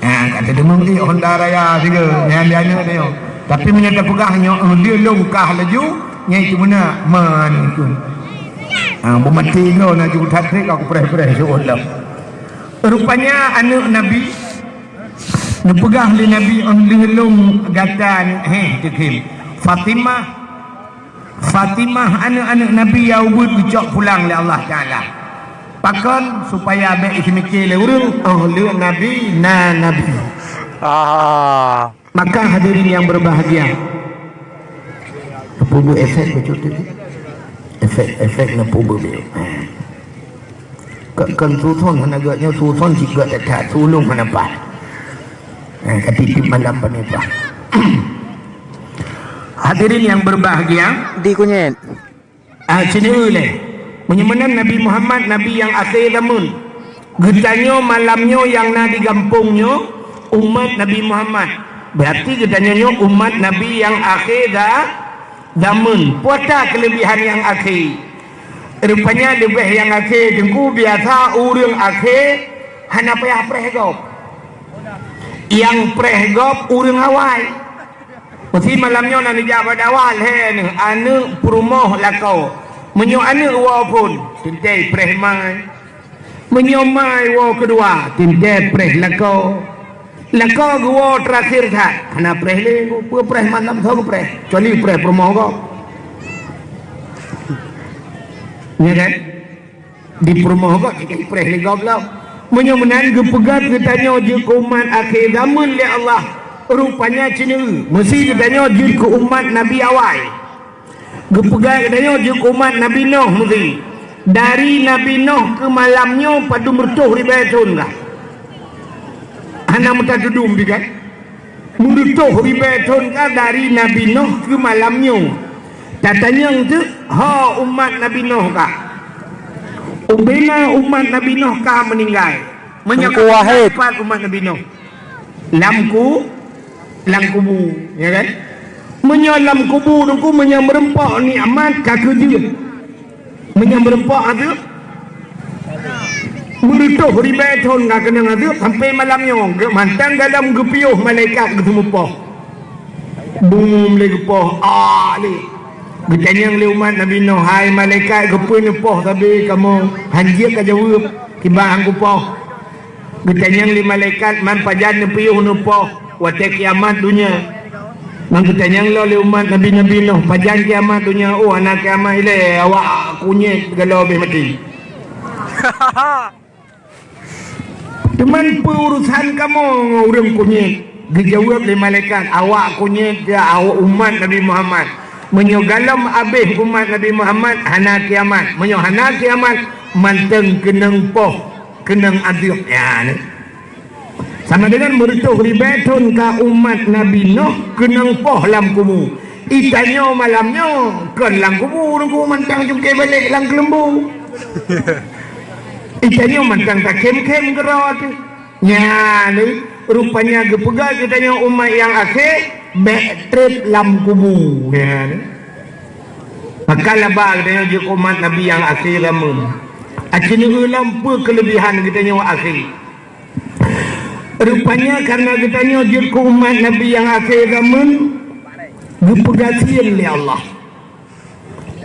Ha, ka teuteumeung ék Honda Raya sigoe. Nyan di aneuëk tanyoe. Tapi meunyoe tapeugah nyoe, "Oh, lheueh lôn kah laju," nyan itu meunan, man itu. Ha, beumaté droe na ju that treb ka kupreh-preh siuroe lom. Rupanya aneuëk Nabi neupeugah lé Nabi, "Oh, lheueh lôn gata nyoe, héh, teukhém." Fatimah, Fatimah aneuëk-aneuëk Nabi nyang ubit geucok pulang lé Allah Taala. Pakon? Supaya bék iseumiké lé ureuëng, oh, lheueh Nabi na Nabi. Ah. Maka hadirin yang berbahagia, peubeuet efek beutôi tu. Efek, efek na peubeuet. Kon, kon suson hana gét nyoe, suson cit gét that-that, sulông hana paih. Ha, ka tiep malam pane paih. Hadirin yang berbahagia, di kunyét. Ah, sini ulée. Meunyoe meunan Nabi Muhammad, Nabi nyang akhé zameun. Geutanyoe malam nyoe nyang na di gampông nyoe, umat Nabi Muhammad. Berarti geutanyoe nyoe umat Nabi nyang akhé za-, zameun. Peue ata keuleubihan nyang akhé? Rupanya leubeh nyang akhé, Teungku, biasa ureuëng akhé hana payah preh gob. Nyang preh gob ureuëng awai. Pasti malam nyoe na neujak bak dakwah lhée aneuëk, aneuëk peurumoh lakoe. Meunyoe aneuëk woe phon, teuntée preh mai. Meunyoe mai woe keudua, teuntée preh lakoe. Lakoe geuwoe teurakhier that, hana preh lé, peue preh malam tho geupreh, kecuali preh peurumoh gob. Nya kan? Di peurumoh gob, jipreh lé gob lom. Meunyoe meunan geupeugah geutanyoe jeuet keu umat akhé zameun lé Allah, rupanya cit nyoe, meusi geutanyoe jeuet keu umat Nabi awai. Geupeugah geutanyoe jeuet keu umat Nabi Nuh meusi. Dari Nabi Nuh keu malam nyoe padum reutôh ribée thon kah? Hana meutatudum pih kan? Meureutoh ribée thon ka dari Nabi Nuh keu malam nyoe. Tatanyong teuk, ho umat Nabi Nuh ka? Ubena umat Nabi Nuh ka meuninggai? Meunyoe Teungku Wahid. Pat umat Nabi Nuh? Lam ku-, lam kubu, ya kan? Meunyoe lam kubu Teungku, meunyoe meureumpok nikmat ka keu jeuet. Meunyoe meureumpok ateueh, meureutoh ribée thon ka keunong ateueh, sampoe malam nyoe, geuh mantong dalam geupiôh malaikat geuseumeupoh. Bum lé geupoh, ah lé. Geutanyong lé umat Nabi Nuh, "Hai malaikat, keupeue neupoh sabe kamoe?" "Han jeuet kajaweueb, kiban han kupoh." Geutanyong lé malaikat, "Man pajan neupiôh neupoh watée kiamat donya?" Man geutanyong lom lé umat Nabi-Nabi Nuh, "Pajan kiamat donya?" "Oh, hana kiamat ilée, awak kunyét galoe béh maté." "Teuma peue urusan kamoe ngon ureuëng kunyét?" Geujaweueb lé malaikat, "Awak kunyét ya awak umat Nabi Muhammad. Meunyoe galom abéh umat Nabi Muhammad, hana kiamat. Meunyoe hana kiamat, mantong keunong poh, keunong adeueb." Nyan. Sama deungon meureutoh ribée thon ka umat Nabi Nuh keunong poh lam kubu. Geutanyoe malam nyoe kon lam kubu, Teungku, mantong cungké balek lam keuleumbu. Geutanyoe mantong takém-kém keudroe teuh. Nyan, rupanya geupeugah geutanyoe umat nyang akhé, bék treb lam kubu. Nyan. Maka laba geutanyoe jeuet keu umat Nabi nyang akhé zaman. Aci neueu lom peue keuleubihan geutanyoe akhé. Rupanya kareuna geutanyoe jeuet keu umat Nabi nyang akhé zaman, geupeugah gasien lé Allah.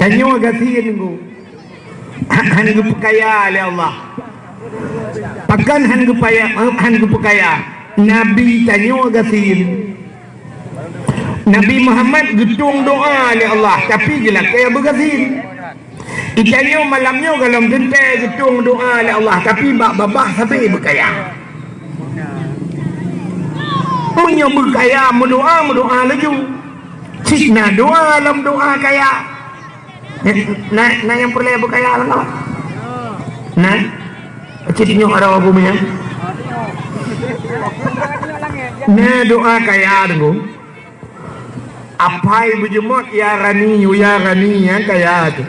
Tanyoe gasien, Teungku. Han, han geupeukaya lé Allah. Pakon han geupaya-, han geupeukaya? Nabi tanyoe gasien. Nabi Muhammad geutueng doa lé Allah, tapi geulakée beugasien. Geutanyoe malam nyoe gohlom teuntée geutueng doa lé Allah, tapi bak babah sabe beukaya. Meunyoe beukaya meudoa, meudoa laju. Cit na doa lam doa kaya. Na, na nyang peureulée beukaya lam doa? Na? Cit nyoe arah apa punya? Na doa kaya, Teungku. Apai beujeumot, "Ya Ghani, ya Ghani," nyang kaya teuh.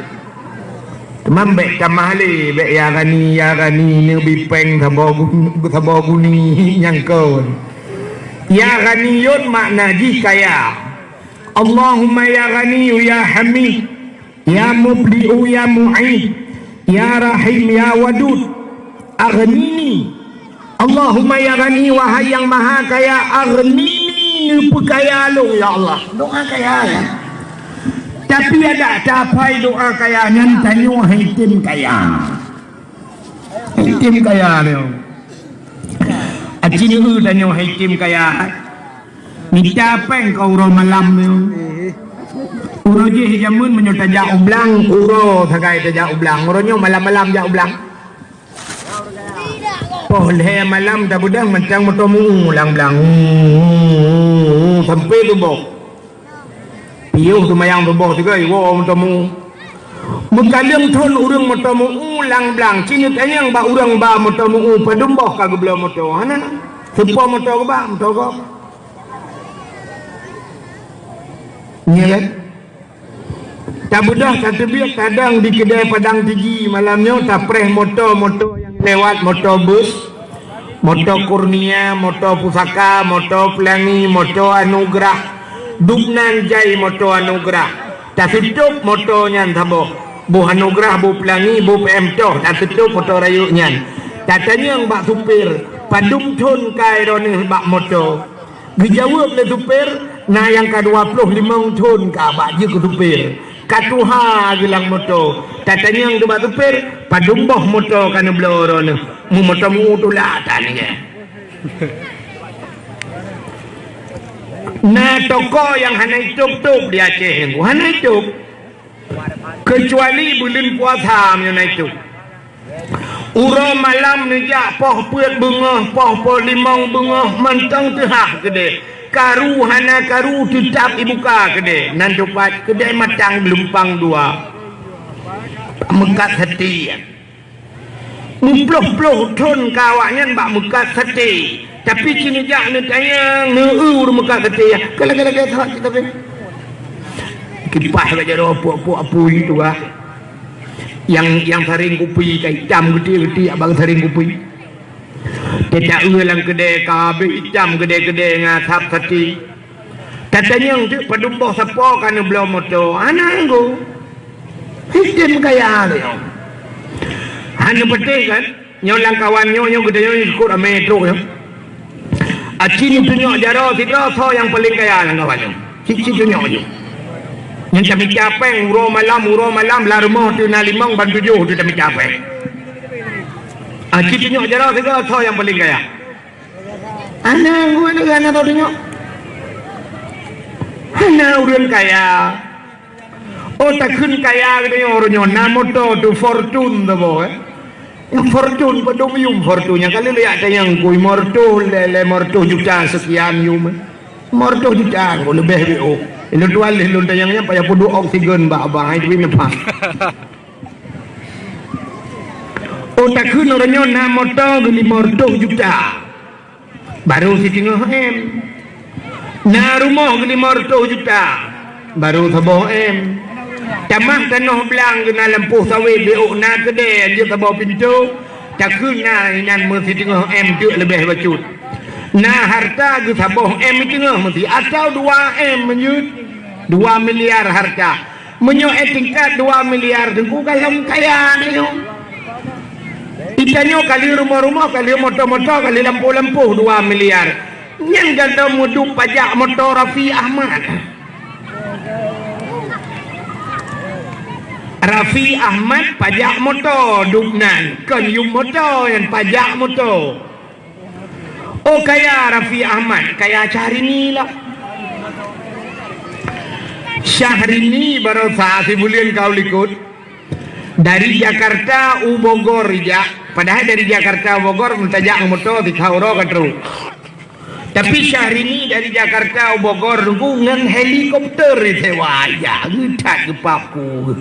Teuma bék tamah lé, bék "Ya Ghani, ya Ghani," neubi péng saboh gu-, saboh guni nyang kon. Ya Ghaniyun makna jih kaya. Allahumma ya Ghani, ya Hamid. Ya Mubdi'u ya Mu'id, ya Rahim ya Wadud, aghnini. Allahumma ya Ghani, wahai Nyang Maha Kaya, aghnini, neupeukaya lôn, ya Allah. Doa kaya, ya. Tapi adak tapai doa kaya nyan tanyoe hai tem kaya. Hai tem kaya nyoe. Aci nyoe tanyoe hai tem kaya. Mita péng ka uroe malam nyoe. Uroe jih jameun meunyoe tajak u blang, uroe sagai tajak u blang. Uroe nyoe malam-malam jak u blang. Poh lhée malam tabeudôh mantong moto meu-u lam blang. Sampai suboh. Piôh seumayang suboh sigoe iwoe moto meu-u. Meukaleueng thon ureuëng moto meu-u lam blang. Ci neutanyong bak ureuëng ba moto meu-u, padum boh ka geubloe moto? Hana. Seupôt moto geuba, moto gob. Nyan kan? Tabeudôh tateubiet tadong di keudée Padang Tiji, malam nyoe tapreh moto-moto nyang lewat, moto bus, moto Kurnia, moto Pusaka, moto Pelangi, moto Anugerah. Dubnan jai moto Anugerah. Taseutôb moto nyan saboh. Boh Anugerah, boh Pelangi, boh P M toh, taseutôb moto rayeuk nyan. Tatanyong bak supir, padum thon kai droeneueh bak moto? Geujaweueb lé supir, na nyang ka dua ploh limong thon ka bak jeuet keu supir. Ka tuha geulang moto. Tatanyong teuma supir, padum boh moto ka neubloe droeneueh? Meumoto meu-u tulak tan nyan. Na toko nyang hana itôb-tôb di Aceh nyan, hana itôb. Keucuali buleuen puasa meunyoe na itôb. Uroe malam neujak poh peuet beungoh, poh po limong beungoh, mantong teuhah keudée. Karu hana karu teutab ibuka keudée. Nan teupat keudée Matang Geulumpang Dua. Meukat sate. Meuploh-ploh thon ka awaknyan bak meukat sate. Tapi ci neujak neutanyong, neueu ureuëng meukat sate. Ka lagée-lagée that kita pih. Kipaih bak jaroe puak-puak apui tu ah. Nyang, nyang saréng kupi ka itam geuti-geuti abang saréng kupi. Teutak eu lam keudée ka habéh itam keudée-keudée ngon asap sate. Tatanyong teuk padum boh sapo ka neubloe moto. Hana nanggo. Sistem kaya lé nyoe. Hana patéh kan? Nyoe lam kawan nyoe, nyoe geutanyoe nyoe sikot ramé trok nyoe. Aci neutunyok jaroe sidroe soe nyang paleng kaya lam kawan nyoe. Cit-cit tunyok jih. Nyan tamita péng, uroe malam, uroe malam, lam rumoh teuh na limong ban tujoh teuh tamita péng. Ah, ci tunyok jaroe sigoe soe nyang paleng kaya. Hana ureueng, hana soe tunyok. Hana ureueng kaya. Oh, takheun kaya geutanyoe uroe nyoe, na moto teuh Fortune saboh, eh. Nyang Fortune padum yum Fortune nyan, ka lheueh jak tanyong kui, lima reutôh, lé, lima reutôh juta sekian yum. Lima reutôh juta, oh, leubeh beu. Ilôn tuan lheueh lôn tanyong nyan payah peuduek oksigen bak abang, hai teubiet neupah. Oh, takheun uroe nyoe na moto geuh lima reutôh juta. Barô siteungoh M. Na rumoh geuh lima reutôh juta. Barô saboh M. Tamah tanoh blang geuh na lampôh sawét, beu na keudè jeuet saboh pintoe. Takheun na inan meusiteungoh M teuk leubeh bacut. Na harta geuh saboh M teungoh meusi atau dua M jeuet. Dua miliar harta. Meunyoe eh tingkat dua miliar, Teungku, ka lom kaya tanyoe. Itanyoe ka lheueh rumoh-rumoh, ka lheueh moto-moto, ka lheueh lampôh-lampôh dua miliar. Nyan gata meudup pajak moto Raffi Ahmad. Raffi Ahmad pajak moto dup nan, kon yum moto nyan, pajak moto. Oh, kaya Raffi Ahmad, kaya Syahrini lah. Syahrini barosa sibuleuen ka u likot. Dari Jakarta u Bogor ijak. Padahai dari Jakarta u Bogor meutajak ngon moto sikha uroe ka trok. Tapi Syahrini dari Jakarta u Bogor nunggu ngon helikopter disewa ijak. Geutat geupapu.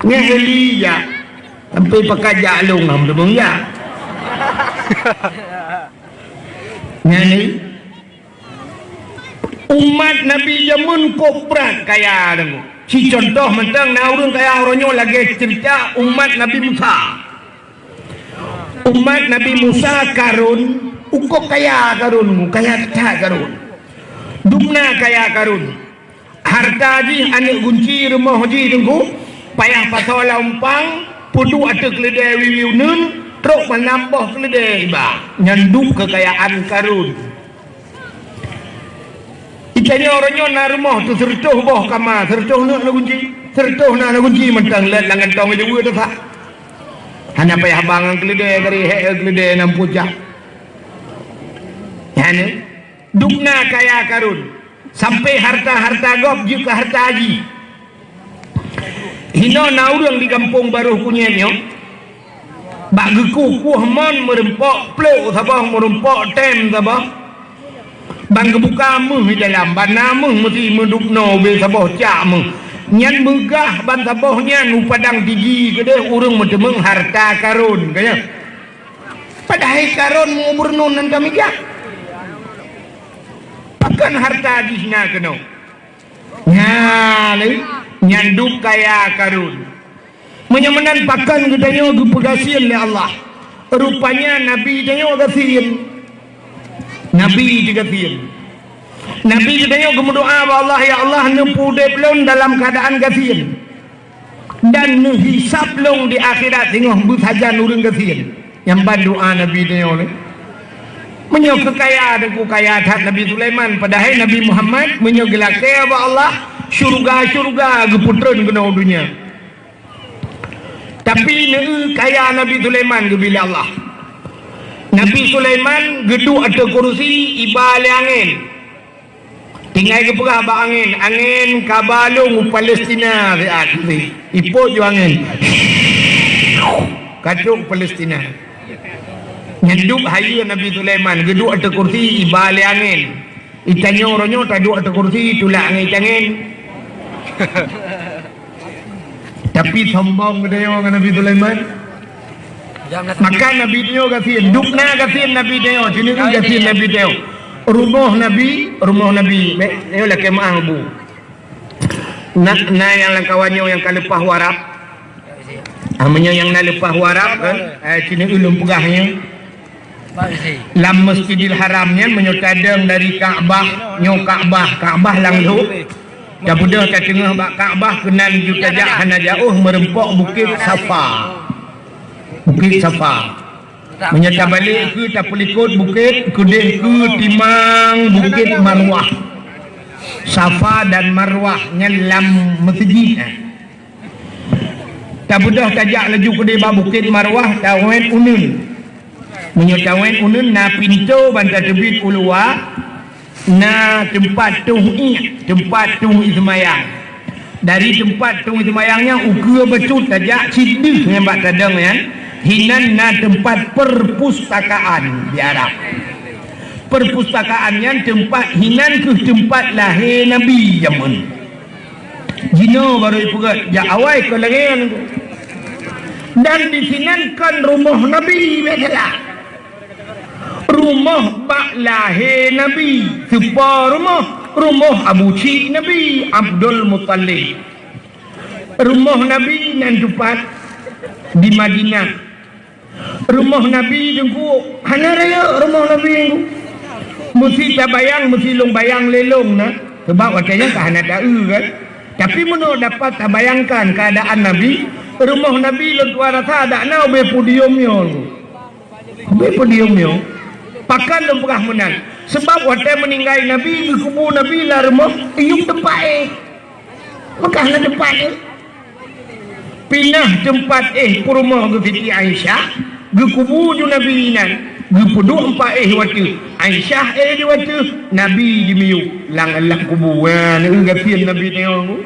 Ngon heli ijak. Sampai pakat jak lôn ham teubang jak. Nyan ni. Umat Nabi jameun kok brat kaya deungoe. Ci contoh mantong na ureueng kaya uroe nyoe lagèe cerita umat Nabi Musa. Umat Nabi Musa Karun, ukoe kaya Karun, kaya that Karun. Dubna kaya Karun. Harta jih, aneuk gunci, rumoh jih teungku, payah pasoe lam umpang, peuduek ateueh keuleudèe wiwi uneuen, trok manam boh keuleudèe iba. Nyan dub keukayaan Karun. Itanyoe uroe nyoe na rumoh teuh seureutôh boh kama, seureutôh na gunci, seureutôh na gunci mantong lé lam gantong jeuet teuh sa. Hana payah bang ngon keuleudèe, gari hék keuleudèe nam pucak. Nyan, dubna kaya Karun. Sampai harta-harta gob jeuet keu harta jih. Hinoe na ureueng di gampông Baroh Kunyet nyoe, bak geukueh-kueh mon meureumpok plôk saboh, meureumpok tem saboh. Ban geubuka méuh di dalam, ban na méuh meusi meudubnoe ubé saboh cak méuh. Nyan meugah ban saboh nyan u padang tiji keudeh ureueng meuteumeung harta Karun, ka nyan. Padahai Karun meugubernur nan ka mijak. Pakon harta jih na keunoe? Nyan, nyan dub kaya Karun. Meunyoe meunan pakon geutanyoe geupeugasien lé Allah? Rupanya Nabi tanyoe gasien. Nabi teugasien. Nabi geutanyoe geumeudoa bak Allah, "Ya Allah, neupeuudép lôn dalam keuadaan gasien." Dan neuhisab lôn di akhirat singoh beusajan ureueng gasien. Nyan ban doa Nabi tanyoe nyoe. Meunyoe keu kaya, teungku, kaya that Nabi Sulaiman, padahai Nabi Muhammad meunyoe geulakée bak Allah, syeuruga-syeuruga geupeutreun keunoe donya. Tapi neu kaya Nabi Sulaiman geubri lé Allah. Nabi Sulaiman geuduek ateueh kursi iba lé angén. Tinggai geupeugah bak angén, "Angén, kaba lôn u Palestina siat." Ipot ju angén. Ka trok u Palestina. Nyan dub hayeue Nabi Sulaiman, geuduek ateueh kursi iba lé angén. Itanyoe uroe nyoe taduek ateueh kursi, tulak angén-angén. Tapi sombong geutanyoe ngon Nabi Sulaiman. Maka Nabi tanyoe gasien, dubna gasien Nabi tanyoe, sineuk gasien Nabi tanyoe. Rumoh Nabi, rumoh Nabi, bèk, nyoe lakée meu'ah bu. Na, na nyang lam kawan nyoe nyang ka leupah u Arab. Ah, meunyoe nyang na leupah u Arab kan, eh, sineuk ulôn peugah nyoe. Lam Masjidil Haram nyan meunyoe tadong dari Ka'bah, nyoe Ka'bah, Ka'bah lam lhok. Tabeudôh tateungoh bak Ka'bah keunan ju tajak hana jauh meureumpok Bukét Safa. Bukét Safa. Meunyoe tabalek keu tapeulikot bukét, keudeh keu timang Bukét Marwah. Safa dan Marwah nyan lam meuseujid. Tabeudôh tajak laju keudeh bak Bukét Marwah, tawét uneuen. Meunyoe tawét uneuen na pintoe ban tateubiet u luwa, na teumpat tueng ié, teumpat tueng ié seumayang. Dari teumpat tueng ié seumayang nyan ukeue bacut tajak sideh nyan bak tadong nyan, hinan na teumpat perpustakaan di Arab. Perpustakaan nyan teumpat, hinan kheueh teumpat lahé Nabi jameun. Jinoe barô ipeugét, jak awai kon lagée nyan. Dan disinan kon rumoh Nabi, biasalah. Rumoh bak lahé Nabi, seupôt rumoh, rumoh Abu Chik Nabi, Abdul Muttalib. Rumoh Nabi nan teupat di Madinah. Rumoh Nabi Teungku hana rayeuk rumoh Nabi Teungku. Meusi tabayang, meusi lôn bayang lé lôn na. Sabab watée nyan ka hana taeu kan. Tapi meunurot dapat tabayangkan keuadaan Nabi, rumoh Nabi lôn tuan rasa dak na ubé podium nyoe Teungku. Ubé podium nyoe. Pakon lôn peugah meunan? Sabab watée meuninggai Nabi, geukubu Nabi lam rumoh, iyup teumpat éh. Maka hana teumpat éh. Pinah teumpat éh peurumoh geuh Siti Aisyah, geukubu ju Nabi inan, geupeuduek empat éh u ateueh, Aisyah éh di ateueh, Nabi di miyueb, lam, lam kubu. Nyan, eu, gasien Nabi nyoe.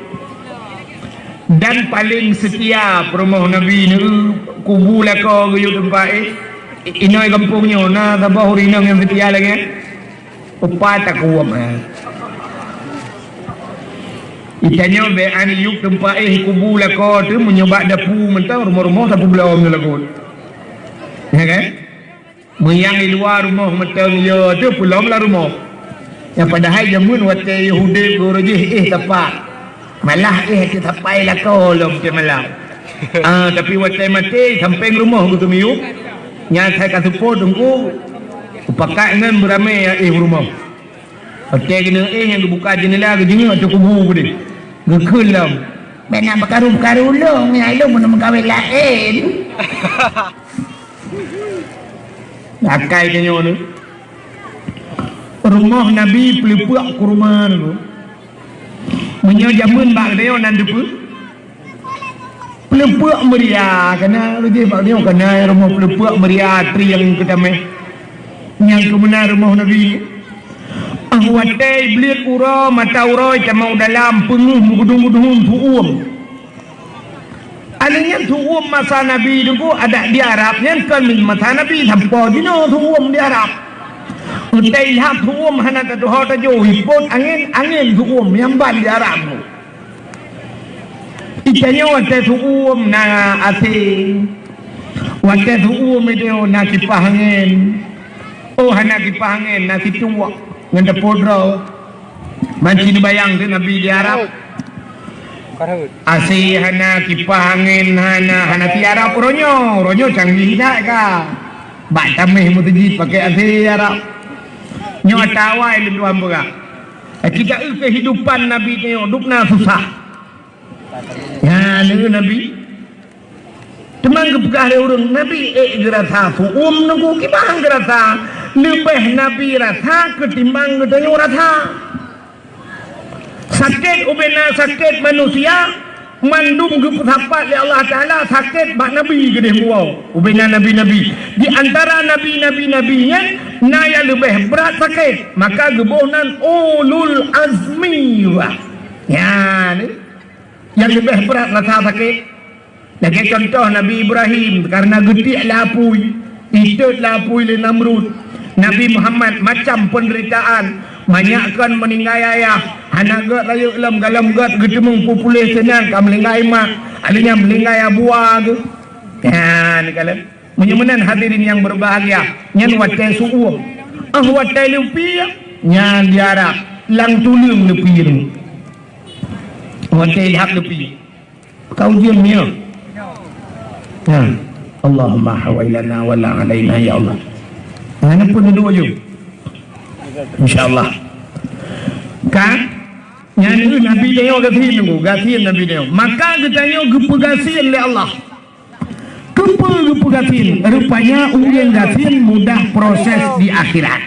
Dan paleng seutia peurumoh Nabi nyoe, kubu lakoe geuyue teumpat éh. Inoe gampông nyoe na saboh ureuëng inong nyang seutia lagée nyan? Upat takuwöm, eh. Itanyoe bék an yup teumpat éh kubu lakoe teuh meunyoe bak dapu mantong rumoh-rumoh tapeublom nyoe lagot. Ya kan? Meunyoe i luwa rumoh mantong yo teuh peulom lam rumoh. Nyang padahai jameun watée Yahudi guru jih éh tapak. Malah éh teuh sapai lakoe lom teuh malam. Ah, tapi watée maté sampéng rumoh geuteumiyup. Nyan sai ka seupôt Teungku. Upakat ngon beuramé nyang éh u rumoh. Watée keuneuk éh nyang geubuka jeundela geujeungeuk ateueh kubu keudeh. Geukheun lom. Bék na meukaru-meukaru lôn, nyang lôn meunan meugawée laén. Akai tanyoe nyoe. Rumoh Nabi peuleupeuk kurma nyoe. Meunyoe jameun bak geutanyoe nan teupeue. Peuleupeuk meuria, kana lagée bak nyoe kana rumoh peuleupeuk meuria trieng keutameh. Nyang keumeunan rumoh Nabi. Ah watée bliet uroe mata uroe tamong dalam peungeuh meugudong-gudong su'uem. Aleuh nyan su'uem masa Nabi Teungku adak di Arab nyan kon masa Nabi sampoe jinoe su'uem di Arab. Utai lhab su'uem hana tatuho tajôh, ipot angén, angén su'uem nyang ban di Arab. Itanyoe watée su'uem na asé, watée su'uem itu na kipah angén. Oh hana kipah angén, na situek ngon dapur droe. Banci neubayang teuh Nabi di Arab. Asé hana, kipah angén hana, hana si Arab uroe nyoe. Uroe nyoe canggih that ka. Bak tameh meuseujid pakai asé Arab. Nyoe ata awai lôn tuan peugah. Kita eu kehidupan Nabi nyoe dubna susah. Nyan Nabi. Teuma geupeugah lé ureuëng, Nabi ék geurasa su'uem Teungku, kiban geurasa, leubeh Nabi rasa keutimbang geutanyoe rasa. Sakét ubena sakét manusia, mandum geupeusapat lé Allah Taala sakét bak Nabi keudeh muwoe. Ubena nabi-nabi, di antara nabi-nabi Nabi nyan na nyang leubeh brat sakét, maka geuboh nan ulul azmi. Nyan. Nyang leubeh brat rasa sakét. Lagée cuntoh Nabi Ibrahim karena geutiek lé apui, itot lé apui lé Namrud. Nabi Muhammad macam penderitaan, banyak kon meuninggai ayah, hana gét rayeuk lom galom gét geuteumeung pupuléh seunan ka meuninggai mak, aleuh nyan meuninggai abua geuh. Nyan kalon. Meunyoe meunan hadirin nyang berbahagia, nyan watée su'uem. Ah watée leupie, nyan di Arab, lam tuleueng leupie. Watée lhab leupie. Ka ujeuen nyoe. Nah, Allahumma hawai lana wa la alaina ya Allah. Nah, ni pun dua je. Insya Allah. Kan? Nyan Nabi tanyoe gasien tu, gasien Nabi tanyoe. Maka geutanyoe geupeugasien lé Allah. Keupeue geupeugasien? Rupanya ureuëng gasien mudah proses di akhirat.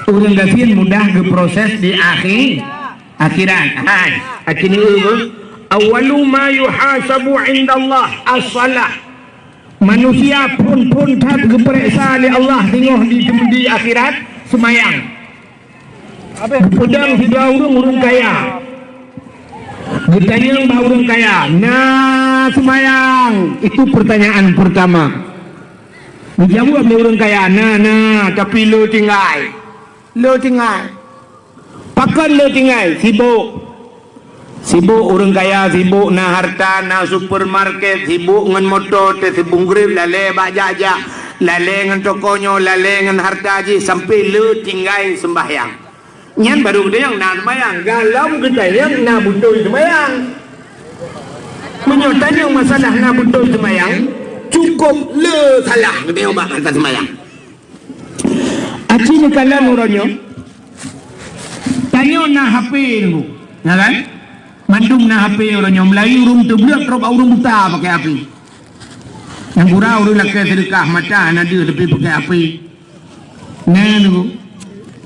Ureuëng gasien mudah geuproses di akhi-, akhirat. Hai, akhirnya, awwalu ma yuhasabu indallah as-salah. Manusia phon-phon that geupeuriksa lé Allah singoh di, di akhirat, seumayang. Peudong sidroe ureuëng, ureuëng kaya. Geutanyong bak ureuëng kaya, "Na seumayang?" Itu pertanyaan pertama. Geujaweueb lé ureuëng kaya, "Na, na, tapi le tinggai. Le tinggai." Pakon le tinggai? Sibok. Sibok ureuëng kaya, sibok na harta, na supermarket, sibok ngon moto, teusibong greb, lalée bak jak-jak, lalée ngon toko nyoe, lalée ngon harta jih, sampai le tinggai seumbahyang. Nyan baru geutanyong na seumayang. Galom geutanyong na beutôi seumayang. Meunyoe tanyong masalah na beutôi seumayang, cukup le salah geutanyong bak masalah seumayang. Aci neukalon uroe nyoe, tanyoe na H P nunggu, ya kan? Mandum na H P uroe nyoe, meulayu ureuëng teubleuet trok bak ureuëng buta pakai H P. Nyang gura ureuëng lakée seudeukah mata hana deuh tapi pakai H P. Nah, nunggu.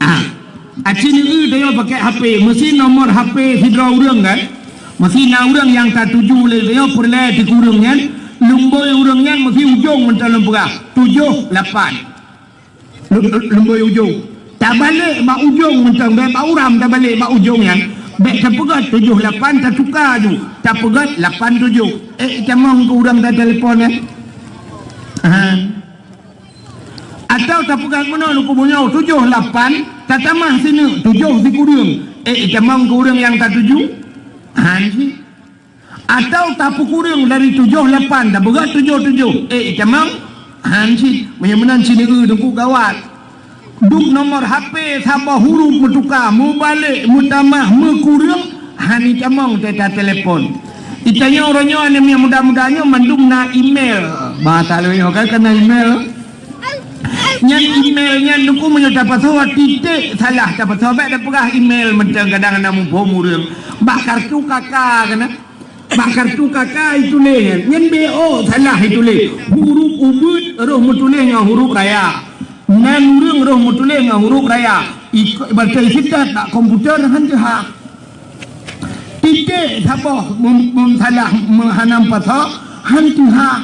Ah. Aci nunggu tanyoe pakai H P, meusi nomor H P sidroe ureuëng kan? Meusi na ureuëng nyang tatuju lé tanyoe peureulée di ureuëng nyan, lumbôi ureuëng nyan meusi ujong mantong lôn peugah, tujoh lapan. Lu-, lu-, lumbôi ujong. Tabalek bak ujong mantong, bék bak uram tabalek bak ujong nyan. Bék tapeugét tujoh lapan tatuka ju. Tapeugét lapan tujoh. Eh, itamong keu ureuëng tatelepon nyan. Ha. Atau tapeugét meunoe lôn keu meunyoe tujoh lapan tatamah sineuk tujoh sikureueng. Eh, itamong keu ureuëng nyang tatuju. Ha, nyan cit. Atau tapeukureueng dari tujoh lapan, tapeugét tujoh tujoh. Eh, itamong? Han cit. Meunyoe meunan sineuk teungku gawat. Dub nomor H P saboh huruf meutuka, meubalek, meutamah, meukureueng, han itamong teuka telepon. Itanyoe uroe nyoe aneuk muda-muda nyoe mandum na email. Bahasa lôn nyoe kan, kan na email. Nyan email nyan teungku meunyoe tapasoe titék salah tapasoe, bék tapeugah email mantong kadang hana muphom ureuëng. Bak kartu kaka kana. Bak kartu kaka ituléh nyan, nyan B O salah ituléh. Huruf ubeut roh meutuléh ngon huruf raya. Nan ureuëng roh meutuléh ngon huruf raya. Iko-, ibarat isetat bak komputer han teuhah. Titék saboh mem-, mem-, salah me-, hana pasoe han teuhah.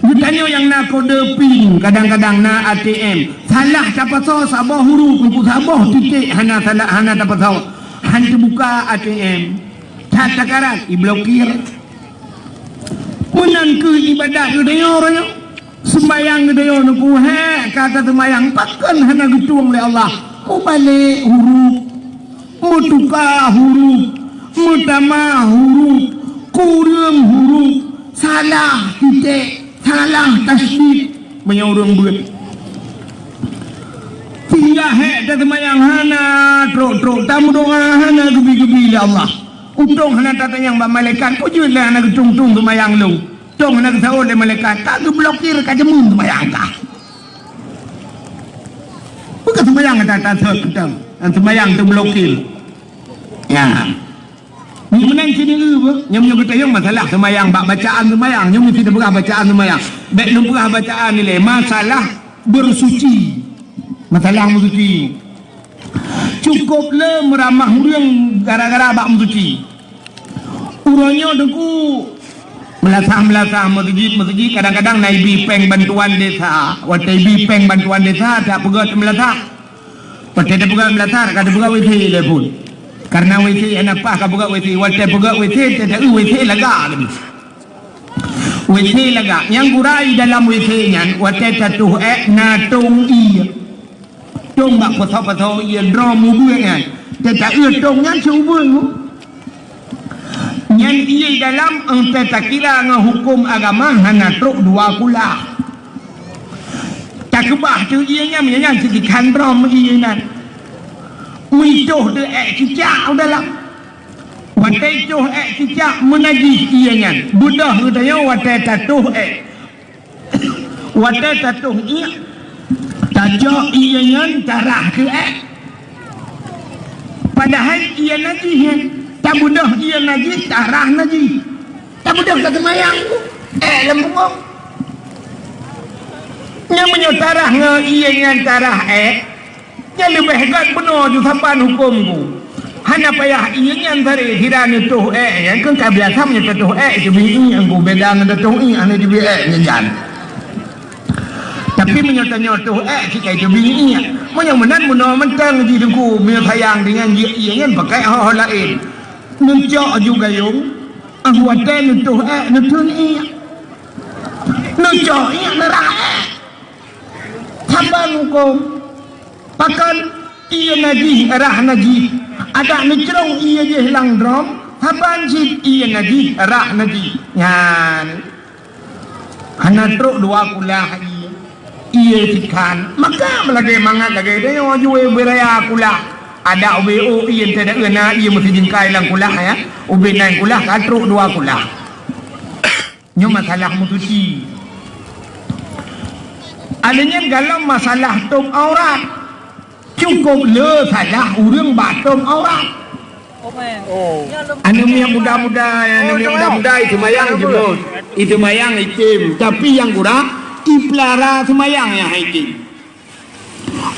Geutanyoe nyang na kode pin, kadang-kadang na A T M. Salah tapasoe saboh huruf, teungku saboh titék hana salah, hana tapasoe. Han teubuka A T M. That takaran, iblokir. Meunan keuh ibadat geutanyoe uroe nyoe. Seumayang geutanyoe teungku, hék ka taseumayang, pakon hana geutueng lé Allah. Mubalek huruf, meutuka huruf, meutamah huruf, kureueng huruf, salah titék, salah tasydid, meunyoe ureuëng beuet. Sehingga hék taseumayang hana trok-trok, tameudoa hana geubi-geubi lé Allah. Untông hana tatanyong bak malaikat, "Peue jeuet lé hana geutueng-tueng seumayang lôn?" Tông hana geusaôt lé malaikat, ka geublokir, ka jeumeun seumayang ka. Bukan seumayang ka ta-, tasot teuntang, dan seumayang teublokir. Ya. Ni meunan sini eu beuh, nyang meunyoe geutanyong masalah seumayang bak bacaan seumayang, nyoe meusti tapeugah bacaan seumayang. Bék lôn peugah bacaan ilée, masalah bersuci. Masalah meusuci. Cukup le meuramah ureuëng gara-gara bak meusuci. Uroe nyoe teungku, meulasah-meulasah meuseujid-meuseujid, kadang-kadang na ibi péng bantuan desa. Watée ibi péng bantuan desa, tapeugét meulasah. Watée tapeugét meulasah, ka tapeugét W C lé phon. Karena W C hana paih ka peugét W C. Watée peugét W C, teuta eu W C laga tadi. W C laga. Nyang gura i dalam W C nyan, watée tatoh ék, na tong ié. Tong bak pasoe-pasoe ié droe mubuet nyan. Teuta eu tong nyan siubeuen. Nyan ié dalam, eh, teuta kira ngon huköm agama hana trok dua kulah. Takeubah teuh ié nyan, nyan sikhan droe ié nyan. Meuitoh teuh ék cicak u dalam. Watée itoh ék cicak meunajih ié nyan. Beudôh geutanyoe watée tatoh ék. Watée tatoh ié, tacok ié nyan tarah keu ék. Padahai ié najih nyan, tabeudôh ié najih, tarah najih. Tabeudôh ka seumayang, ék lam bungong. Nyan meunyoe tarah ngon ié nyan tarah ék, Nyan leubeh gét bunoe ju saban huköm ku. Hana payah ié nyan sabe sira neutoh ék, nyan keuh ka biasa meunyoe teutoh ék teubiet ié ku, beda ngon teutoh ié hana teubiet ék nyan. Tapi meunyoe tanyoe toh ék cit ka teubiet ié. Meunyoe meunan bunoe mantong jih Teungku, meunyoe sayang deungon jih ié nyan pakai ho-ho laén. Neucok ju gayông, ah watée neutoh ék neuteun ié. Neucok ié neurah ék. Saban huköm. Pakon ié najih, rah najih. Adak neucrông ié jih lam drom, saban cit ié najih, rah najih. Nyan. Hana trok dua kulah ié. Ié sikhan. Maka meulagée mangat lagée nyoe ju ubé raya kulah. Adak ubé ôk ié teuh na ié meusijeungkai lam kulah ya. Ubé nan kulah ka trok dua kulah. Nyoe masalah meusuci. Alèh nyan galom masalah tôb aurat. Cukôp le salah ureuëng bak tôb aurat. Aneuk miet muda-muda, aneuk miet muda-muda itu mayang jeuet. Itu mayang item, tapi nyang gura ipeulara seumayang nyang hai item.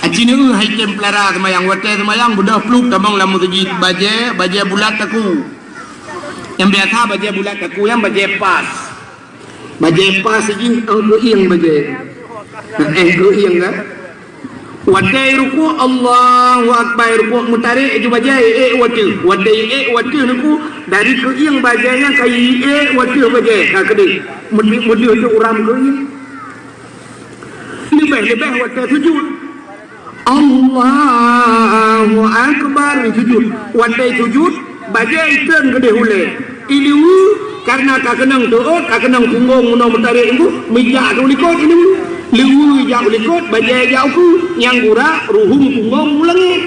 Aci neueu hai tem peulara seumayang, watée seumayang beudôh pluek tamong lam meuseujid, bajée, bajée bulat taku. Nyang biasa bajée bulat taku, nyang bajée pas. Bajée pas jih, eh, geuieng bajée. Eh, geuieng kan? Watée rukuk, Allahu Akbar, rukuk meutarek ju bajée, ék watée. Watée ék watée nuku, dari geuieng bajée nyang ka ék watée bajée, ka keudeh. Meudeuh, meudeuh tu uram geuieng. Leubeh-leubeh watée sujud. Allahu Akbar, sujud. Watée sujud, bajée iteun keudeh ulée. Ileue, karena ka keunong teuôt, ka keunong punggong meunoe meutarek nyoe, meujak u likot ileue. Leue jak u likot, bajée jak u keue, nyang gura ruhueng punggong u langét.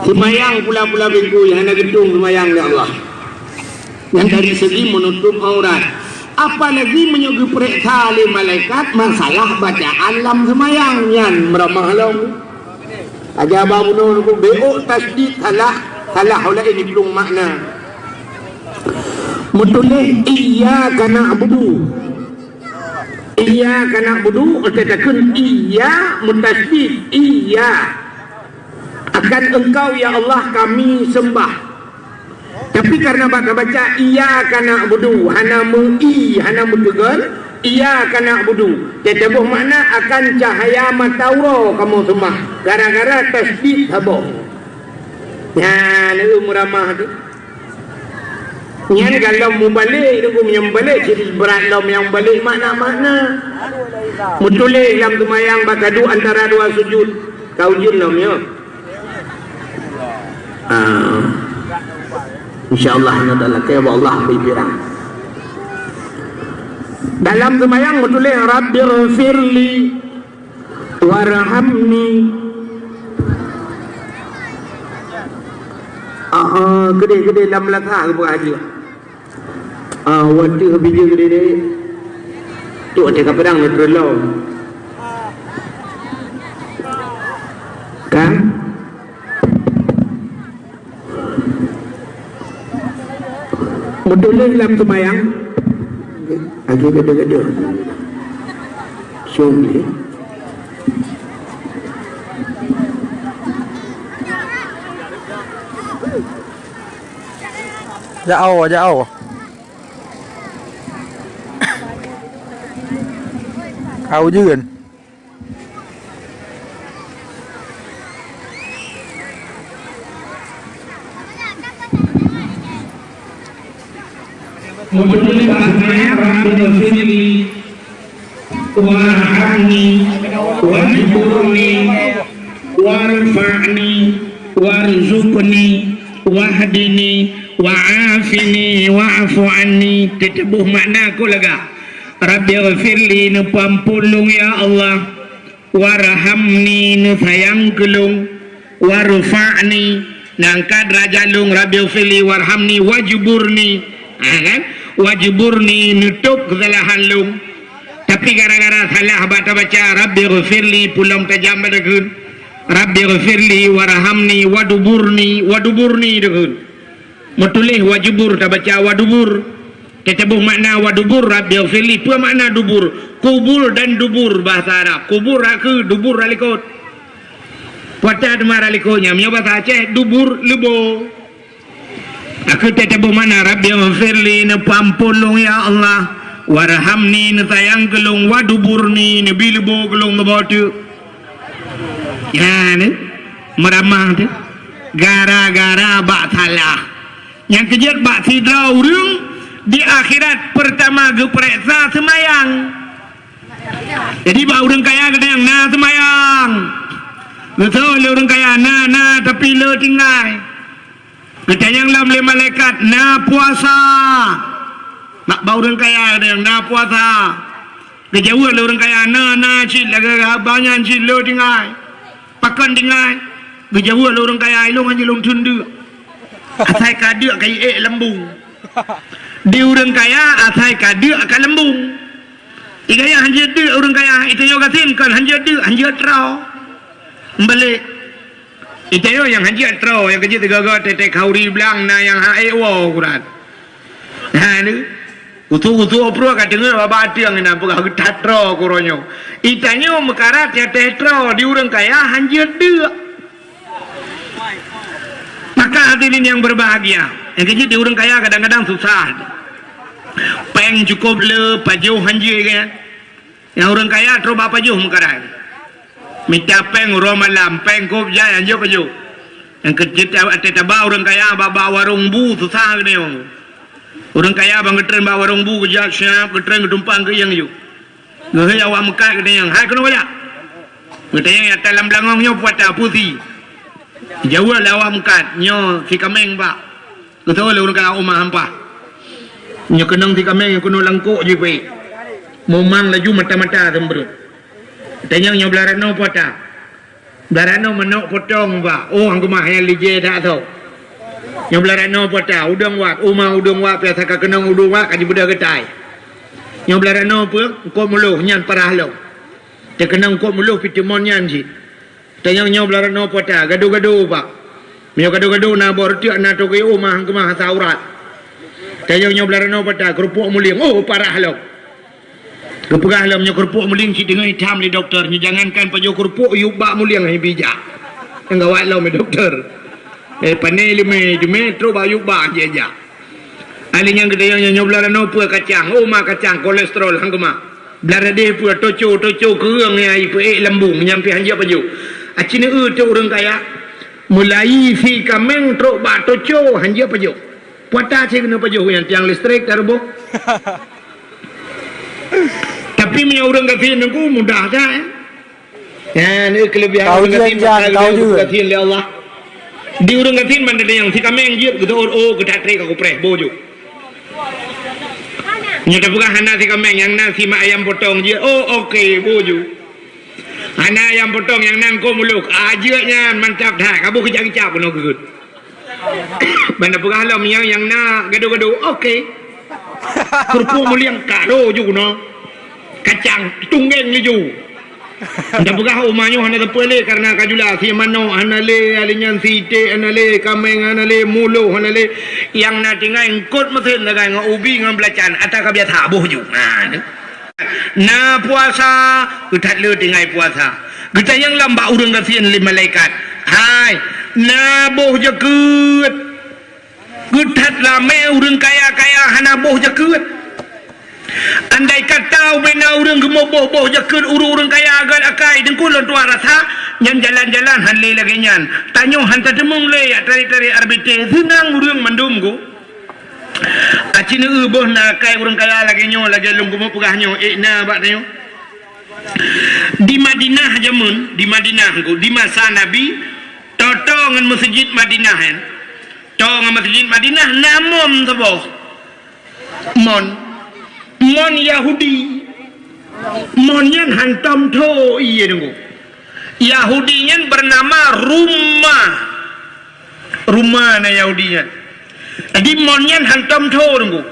Seumayang pula-pula bingkui hana geutueng seumayang lé Allah. Nyan dari segi meunutôb aurat. Apalagi meunyoe geupeuriksa lé malaikat masalah bacaan lam seumayang, nyan meuramah lom. Aja ba bunoe nunggu beok tasdid salah, salah ulée ini plueng makna. Meutuléh iyyaka na'budu. Iyyaka na'budu, teutakheun iya meutasydid, iya. Akan Engkau, ya Allah, kami sembah. Tapi karena bak tabaca iyyaka na'budu, hana meu-i, hana meuteugol, iyyaka na'budu. Teutabôh makna akan cahaya mata uroe kamoe sembah. Gara-gara tasydid saboh. Nyan, neu meuramah tu. Nyan galom mubalek, nunggu nyang mubalek, cit brat lom nyang mubalek makna-makna. Meutuléh lam seumayang bak ka duek antara dua sujud. Ka ujeuen lom nyoe. Ah. Insya Allah, nyoe adalah keu Allah bri pirang. Dalam seumayang meutuléh, "Rabbighfirli." Warhamni. Ah, ah, keudeh-keudeh lam lakah geupeugah jih. Ah, watèe bijèh keudeh-keudeh. Tu watèe ka peudang lé peureuloe. Kan? Meutuléh lam seumayang. Lagèe gada-gada. Song lé. Jauh, jauh. Kau je kan? Meutuléh bak seumayang, Rabbighfirli, warhamni, wajburni, warfa'ni, warzuqni, wahdini, wa'afini, wa'fu anni. Teutabôh makna keu lagak. Rabbighfirli, neupeuampôn lôn, ya Allah. Warhamni, neusayang keu lôn. Warfa'ni, neuangkat deurajat lôn. Rabbighfirli, warhamni, wajburni. Ha, kan? Wajburni, neutôb keusalahan lôn. Tapi gara-gara salah bak tabaca, Rabbighfirli, peue lom tajam bak takheun. Rabbighfirli, warhamni, waduburni, waduburni takheun. Meutuléh wajubur, tabaca wadubur. Teutabôh makna wadubur, Rabbighfirli. Peue makna dubur? Kubul dan dubur bahasa Arab. Kubur rot keue, dubur rot likot. Puata teuma rot likot nyan. Meunyoe bahasa Aceh, dubur leubo. Aku teutabôh mana, "Rabbighfirli," neupeuampôn lôn, ya Allah, "warhamni," neusayang keu lôn, "waghfirli," neubi leubo keu lôn, leubo teuk. Nyan, eh, meuramah tu. Gara-gara bak salah. Nyang keujeuet bak sidroe ureuëng di akhirat, peurtama geupareksa seumayang. Jadi bak ureuëng kaya geutanyong, "Na seumayang?" Geutanyong lé ureuëng kaya, "Na, na, tapi le tinggai." Geutanyong lom lé malaikat, "Na puasa?" Bak, bak ureuëng kaya geutanyong, "Na puasa?" Geujaweueb lé ureuëng kaya, "Na, na cit, lagée haba nyan cit, le tinggai." "Pakon tinggai?" Geujaweueb lé ureuëng kaya, "Ilôn hana lôn theun deuk. Asai ka deuk ka iék lambung." Di ureuëng kaya asai ka deuk ka lambung. Ié gaya hanjeuet deuk ureuëng kaya, itanyoe gasien kon hanjeuet deuk, hanjeuet troe. Meubalék. Itanyoe nyang hanjeuet troe, nyang keujeuet teugogo teutek khauri blang na nyang hana ék woe ukuran. Nah, ni. Usu-usu pruet ka teungeut babah ateueng na peugah geutat troe keu uroe nyoe. Itanyoe meukarat nyang teuh troe di ureuëng kaya hanjeuet deuk. Maka hadirin yang berbahagia, nyang keujeuet di ureuëng kaya kadang-kadang susah. Péng cukôp le, pajoh hanjeuet kan. Nyang ureuëng kaya trok bak pajoh meukarat. Mita péng uroe malam, péng kôb jai hanjeuet pajoh. Nyang keujeuet até taba ureuëng kaya bak, bak warong bu susah geutanyoe. Ureuëng kaya ban geutreun bak warong bu geujak siab geutreun geutumpang keu ieng ju. Geuhôi awak meukat geutanyong, "Hai keunoe bajak?" Geutanyong nyang ata lam beulangong nyoe puata pusi. Jaweueb lé awak meukat, "Nyoe si kaméng, Pak." Geutanyong lé ureuëng kaya uma hampah. Nyoe keunong si kaméng nyang keunoe langkok jih peuék. Mumang laju mata-mata seumeubeuet. Geutanyong, "Nyoe blah ranoe puata?" "Blah ranoe manok potong, Pak." "Oh, hang keumah, nyang lijé that tho." "Nyoe blah ranoe puata, udong wat?" "Uma udong wat, biasa ka keunong udong wat ka jibeudôh geutai." "Nyoe blah ranoe peue?" "Eungkot muloh, nyan parah lom." Teukeunong eungkot muloh pih teumon nyan cit. Tanyong, "Nyoe blah ranoe puata?" "Gado-gado, Pak." "Meunyoe gado-gado na boh reutiek na toge uma hang keumah asa urat." Tanyong, "Nyoe blah ranoe puata?" "Keurupuk mulieng." "Oh, parah lom." Geupeugah lom nyoe keurupuk mulieng cit deungon itam lé dokto, nyoe jangankan pajoh keurupuk, yub bak mulieng hai bijak. Nyang gawat lom lé dokto. Eh, pane leumé, teumé trok bak yub bak jih jak. Ahli nyang geutanyong nyoe, "Nyoe blah ranoe peue?" "Kacang." "Oh, ma kacang, kolesterol hang keumah." "Blah radeh peue?" "Toco, toco keureung nyang ipeuék lambung, nyan pih hanjeuet pajoh." Aci neu-eu teuh ureuëng kaya, mulai si kaméng trok bak toco hanjeuet pajoh. Puata cit keuneuk pajoh nyan tiang listrik taruboh. Tapi meunyoe ureuëng gasien nunggu mudah that, eh. Nyan, eh, keulebihan ureuëng gasien, maka ureuëng gasien lé Allah. Di ureuëng gasien ban teudeungoe si kaméng jeuet geuteuôt, oh, geutat trek ka kupreh, boh ju. Nyoe tapeugah hana si kaméng, nyang na si mak ayam potong jeuet, oh, oke, boh ju. Hana ayam potong, nyang na eungkot muloh, ah, jeuet nyan, mantap that, ka boh keucap-keucap keunoe geugeut. Ban tapeugah lom nyang, nyang na gado-gado, oke. Keurupuk mulieng, ka rô ju keunoe. Kacang, tunggeng laju. Tapeugah uma nyoe hana teupeu lé, kareuna ka jula si manok hana lé, ahli nyan si iték hana lé, kaméng hana lé, muloh hana lé. Nyang na tinggai eungkot meusen sagai ngon ubi ngon beulacan, ata ka biasa boh ju. Ha, tu. Na puasa, geuthat le tinggai puasa. Geutanyong lom bak ureuëng gasien lé malaikat, "Hai, na boh jakeuet?" Geuthat ramé ureuëng kaya-kaya hana boh jakeuet. Andai kata ubena ureuëng geumeuboh-boh jakeuet ureuëng-ureuëng kaya agam akai, deungku lôn tuan rasa, nyan jalan-jalan han lé lagée nyan. Tanyoe han tateumeung lé jak tarék-tarék R B T, seunang ureuëng mandum go. Aci neu boh na akai ureuëng kaya lagée nyoe, lagée lôn keumeung peugah nyoe, ék na bak tanyoe. Di Madinah jameun, di Madinah go, di masa Nabi, toe-toe ngon meuseujid Madinah nyan. Toe ngon meuseujid Madinah na mon saboh. Mon. Mon Yahudi. Mon nyan hantom tho ié deungoe. Yahudi nyan bernama Ruma. Ruma na Yahudi nyan. Jadi mon nyan hantom tho deungoe.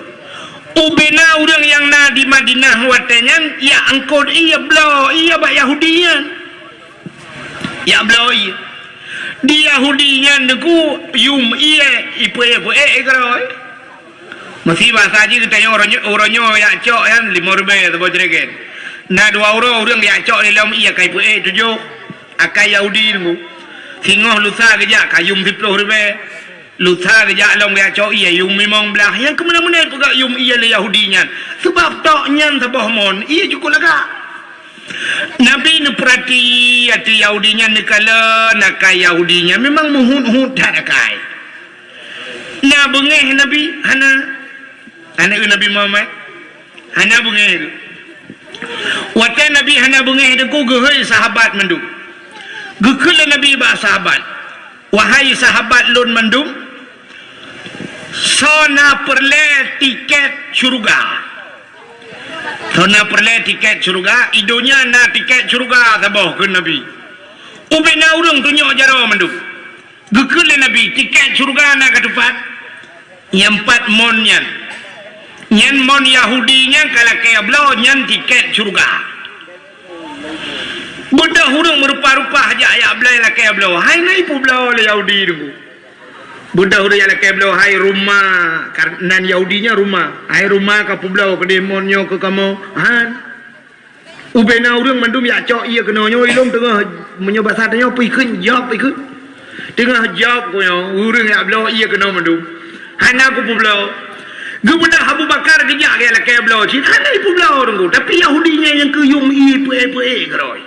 Ubena ureuëng nyang na di Madinah watée nyan, jak eungkot ié, bloe ié bak Yahudi nyan. Jak bloe ié. Di Yahudi nyan deungoe yum ié, ipeuék-peuék keudroe. Meusi basa jih geutanyoe uroe nyoe, uroe nyoe jak cok nyan limong ribée saboh jerigen. Na dua uroe ureuëng geujak cok lé lom ié akai peuék tujoh, akai Yahudi teungku. Singoh lusa geujak ka yum siplôh ribée. Lusa geujak lom geujak cok ié yum limong blaih. Nyang keumeuna-meuna peugah yum ié lé Yahudi nyan. Seubab tok nyan saboh mon, ié cukôp lagak. Nabi neupeurati ateueh Yahudi nyan neukalon akai Yahudi nyan memang meuhut-hut that akai. Na beungéh Nabi? Hana. Aneuëk Nabi Muhammad? Hana beungéh. Watée Nabi hana beungéh teungku geuhôi sahabat mandum. Geukheun lé Nabi bak sahabat, "Wahai sahabat lôn mandum, soe na peureulée tiket syeuruga? Soe na peureulée tiket syeuruga? I donya na tiket syeuruga saboh," kheun Nabi. "Ubena ureuëng tunyok jaroe mandum." Geukheun lé Nabi, "Tiket syeuruga na ka teupat?" "Nyang pat mon nyan. Nyan mon Yahudi nyan ka lakée bloe nyan tiket syeuruga." Beudôh ureuëng meurupa-rupa jak, jak bloe, lakée bloe. Hai na ipeubloe lé Yahudi teungku. Beudôh ureuëng jak lakée bloe, hai Ruma, kar-, nan Yahudi nyan Ruma. Hai Ruma ka peubloe keudeh mon nyoe keu kamoe. Han. Ubena ureuëng mandum jak cok ié keunoe nyoe, ilong teungoh, meunyoe basa tanyoe, peue ikheun, jaweueb ikheun. Teungoh jaweueb keunoe, ureuëng jak bloe ié keunoe mandum. Hana kupeubloe. Geubeudôh Abu Bakar geujak geulakée bloe cit, hana ipeubloe teungku. Tapi Yahudi nyan nyang keu yum ié peuék-peuék keudroe.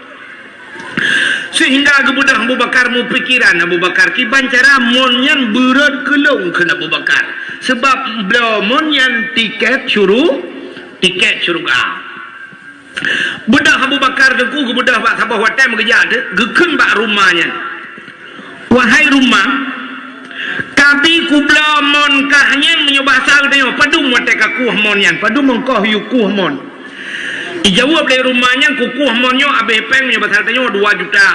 Sehingga geubeudôh Abu Bakar meupikiran, Abu Bakar, "Kiban cara mon nyan beurot keu lôn," kheun Abu Bakar. "Seubab bloe mon nyan tiket syuru-, tiket syeuruga." Beudôh Abu Bakar teungku geubeudôh bak saboh watée meugeujak teuk, geukheun bak Ruma nyan, "Wahai Ruma, kabi kubloe mon kah nyan meunyoe basa geutanyoe, padum watée kakueh mon nyan, padum ongkoh yue kueh mon?" Ijaweueb lé Ruma nyan, "Kukueh mon nyoe abéh péng meunyoe basa geutanyoe dua juta."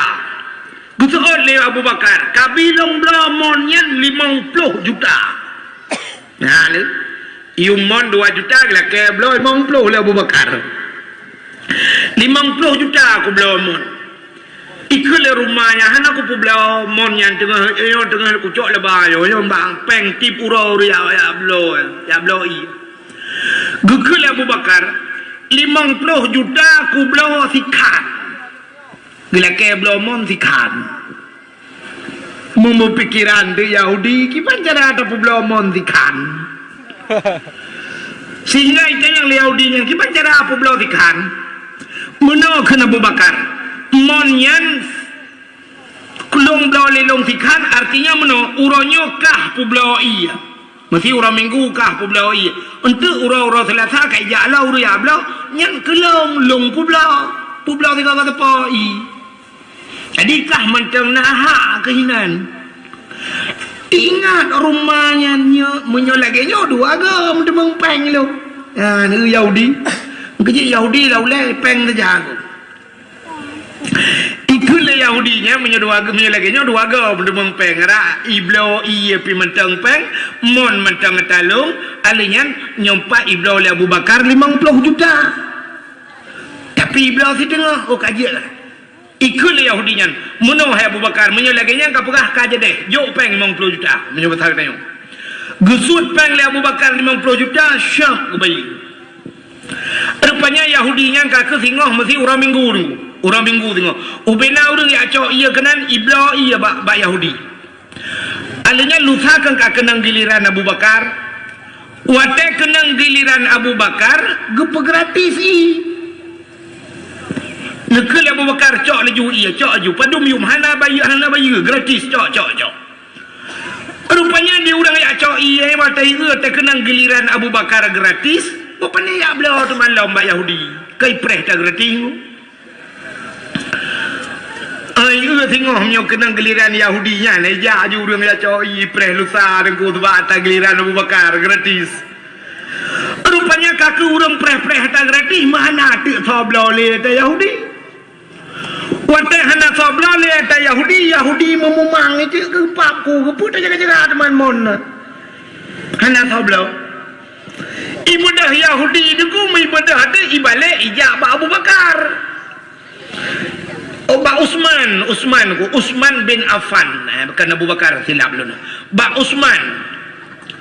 Geuseuôt lé Abu Bakar, "Kabi lôn bloe mon nyan limong ploh juta." Nah, lé. Yum mon dua juta geulakée bloe limong ploh lé Abu Bakar. "Limong ploh juta kubloe mon." Ikheun lé Ruma nyan, "Hana kupeubloe mon nyan teungoh, nyoe teungoh kucok laba nyoe, nyoe bak péng tieb uroe ureuëng jak, jak bloe, jak bloe ié." Geukheun lé Abu Bakar, "Limong ploh juta kubloe sikhan." Geulakée bloe mon sikhan. Meumeupikiran teuk Yahudi, "Kiban cara tapeubloe mon sikhan?" Sehingga itanyong lé Yahudi nyan, "Kiban cara peubloe sikhan?" Meunoe kheun Abu Bakar, "Mon nyan lôn bloe lé lôn sikhan, artinya meunoe, uroe nyoe kah peubloe ié. Meusi uroe Minggu kah peubloe ié. Eunteuk uroe-uroe Seulasa ka ijak lom ureuëng jak bloe, nyan keu lôn, lôn peubloe. Peubloe sigoe-goe teupeu ié." Jadi kah mantong na hak keuh inan. Ingat Ruma nyan nyoe, meunyoe lagée nyoe dua goe meuteumeung péng lom. Ha, neu Yahudi. Keujeuet Yahudi lam ulée péng saja. Ikheun lé Yahudi nyan meunyoe dua goe, meunyoe lagée nyoe dua goe meuteumeung péng, ra ibloe ié pih mantong péng, mon mantong talong, alheuh nyan nyoe pat ibloe lé Abu Bakar limong ploh juta. Tapi ibloe siteungoh, oh ka jeuet lah. Ikheun lé Yahudi nyan, "Meunoe hai Abu Bakar, meunyoe lagée nyan kapeugah ka jadeh, jok péng limong ploh juta, meunyoe basa geutanyoe." Geusuet péng lé Abu Bakar limong ploh juta, syab geubayeue. Rupanya Yahudi nyan ka keuh singoh meusi uroe Minggu teungku. Uroe Minggu singoh. Ubena ureuëng jak cok ié keunan, ibloe ié bak, bak Yahudi. Alheuh nyan lusa kheun ka keunong giliran Abu Bakar. Watée keunong giliran Abu Bakar, geupeugratis ié. Neukheun lé Abu Bakar, "Cok laju ié, cok laju. Padum yum, hana bayeue, hana bayeue, gratis, cok, cok, cok." Rupanya di ureuëng jak cok ié, watée ié teukeunong giliran Abu Bakar gratis, bukon jak bloe teuma lom bak Yahudi. Ka ipreh that gratis. Ai, eu singoh meunyoe keunong giliran Yahudi nyan, ijak aju ureuëng jak cok ié ipreh lusa teungku, seubab ata giliran Abu Bakar gratis. Rupanya ka keuh ureuëng preh-preh ata gratis, meuhana teuk soe bloe lé ata Yahudi. Watée hana soe bloe lé ata Yahudi, Yahudi meumumang, "Icok keu pap ku, keupeue tajaga-jaga teuma mon na?" Hana soe bloe. Ibeudôh Yahudi teungku, ibeudôh teuk, ibalek ijak bak Abu Bakar. Oh, bak Utsman, Utsman ku, Utsman bin Affan. Eh, bukan Abu Bakar, silap lôn. Bak Utsman.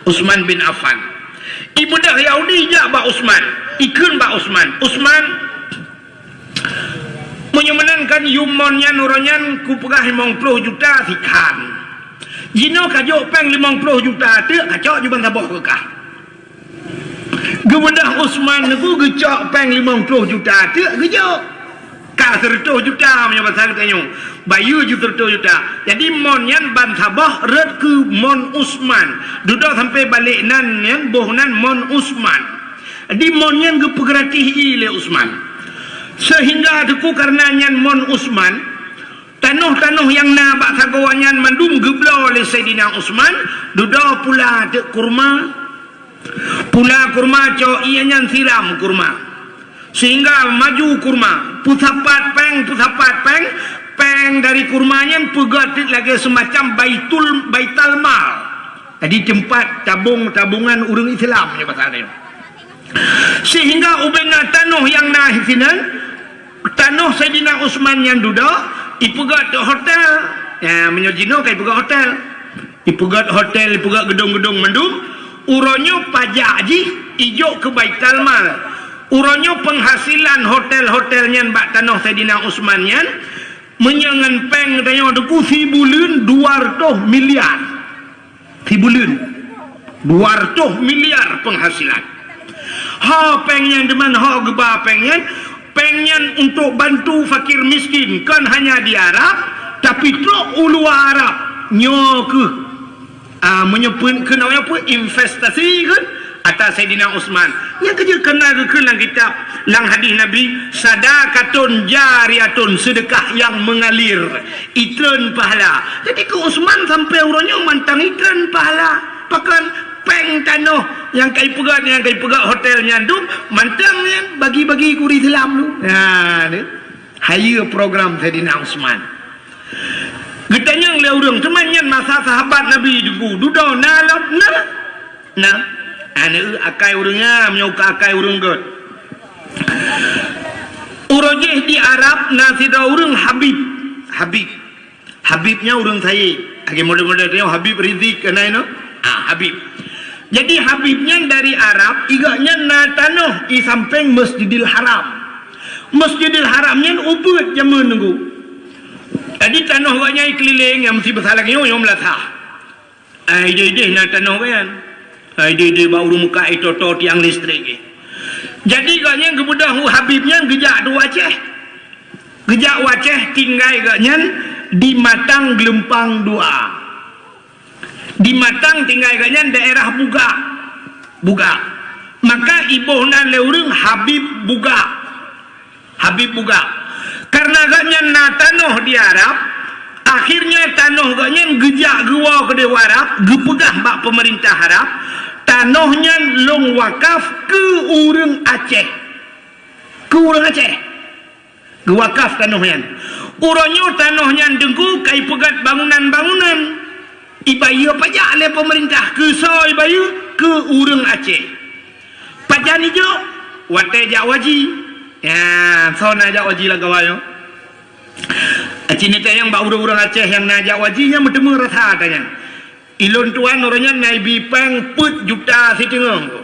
Utsman bin Affan. Ibeudôh Yahudi ijak bak Utsman. Ikheun bak Utsman, "Utsman, Nyoe meunan kan, yum mon nyan uroe nyan kupeugah limong ploh juta sikhan. Jinoe ka jok péng limong ploh juta teuk, kacok ju ban saboh keu kah. Geubeudôh Utsman Teungku geucok péng limong ploh juta teuk geujok. Ka seureutôh juta meunyoe basa geutanyoe. Bayeue ju seureutôh juta. Jadi mon nyan ban saboh rot keu mon Utsman. Dudoe sampoe balek nan nyan boh nan mon Utsman. Jadi mon nyan geupeugratis ie lé Utsman. Seuhingga Teungku kareuna nyan mon Utsman, tanoh-tanoh nyang na bak sagoe nyan mandum geubloe lé Saidina Utsman, dudoe pula teuk kurma. Pula kurma cok ie nyan siram kurma. Sehingga maju kurma, peusapat péng, peusapat péng, péng dari kurma nyan peugét lagée seumacam baitul, baital mal. Jadi teumpat tabong-tabongan ureuëng Islam nyoe pasal nyoe. Sehingga ubena tanoh nyang na sinan, tanoh Saidina Utsman nyan dudoe, ipeugét hotel. Ya, meunyoe jinoe ka ipeugét hotel. Ipeugét hotel, ipeugét geudong-geudong mandum, uroe nyoe pajak jih ijok keu baital mal. Uroe nyoe peunghasilan hotel-hotel nyan bak tanoh Saidina Utsman nyan, meunyoe ngon péng tanyoe Teungku sibuleuen dua reutôh miliar. Sibuleuen dua reutôh miliar peunghasilan. Ho péng nyan deungon ho geuba péng nyan, péng nyan untuk bantu fakir miskin, kon hanya di Arab, tapi trok u luwa Arab. Nyoe keuh, ah, meunyoe pun keunoe peue investasi kan atas Saidina Utsman. Nyang keujeuet keunan geukheun lam kitab, lam hadis Nabi, sadaqatun jariyatun, sedekah yang mengalir, itreun pahala. Jadi keu Utsman sampai uroe nyoe mantong itreun pahala. Pakon péng tanoh nyang ka ipeugét, nyang ka ipeugét hotel nyan tu, mantong nyan bagi-bagi keu ureuëng Islam tu. Nah, ni. Hayeue program Saidina Utsman. Geutanyong lé ureuëng, teuma nyan masa sahabat Nabi Teungku, dudoe na lom na? Na. Aneuk akai ureuëng nyan, meunyoe ka akai ureuëng gét. Uroe jih di Arab na sidroe ureuëng Habib. Habib. Habib nyan ureuëng sayé. Lagée model-model tanyoe Habib Rizik keunan nyoe. Ah, Habib. Jadi Habib nyan dari Arab, igak nyan na tanoh i sampéng Masjidil Haram. Masjidil Haram nyan ubit jameun Teungku. Jadi tanoh gobnyan ikeulileng nyang meusti besar lagée nyoe, nyoe meulasah. Ai ideh-ideh na tanoh gobnyan. Ai ideh-ideh bak ureuëng muka itoto tiang listrik. Jadi gobnyan geubeudôh u Habib nyan geujak u Aceh. Geujak u Aceh tinggai gobnyan di Matang Geulumpang Dua. Di Matang tinggai gobnyan daerah Bugak. Bugak. Maka iboh nan lé ureuëng Habib Bugak. Habib Bugak. Karena gobnyan na tanoh di Arab, akhirnya tanoh gobnyan geujak geuwoe keudeh u Arab, geupeugah bak peumeurintah Arab, tanoh nyan lôn wakaf keu ureuëng Aceh. Keu ureuëng Aceh. Geuwakaf tanoh nyan. Uroe nyoe tanoh nyan Teungku ka ipeugét bangunan-bangunan. Ibayeue pajak lé peumeurintah, keu soe ibayeue? Keu ureuëng Aceh. Pajan ijok? Watée jak haji. Ya, soe na jak haji lam kawan nyoe? Aci neutanyong bak ureuëng-ureuëng Aceh nyang na jak haji nyan meuteumé rasa tanyong. Ilôn tuan uroe nyan na ibi péng peuet juta siteungoh.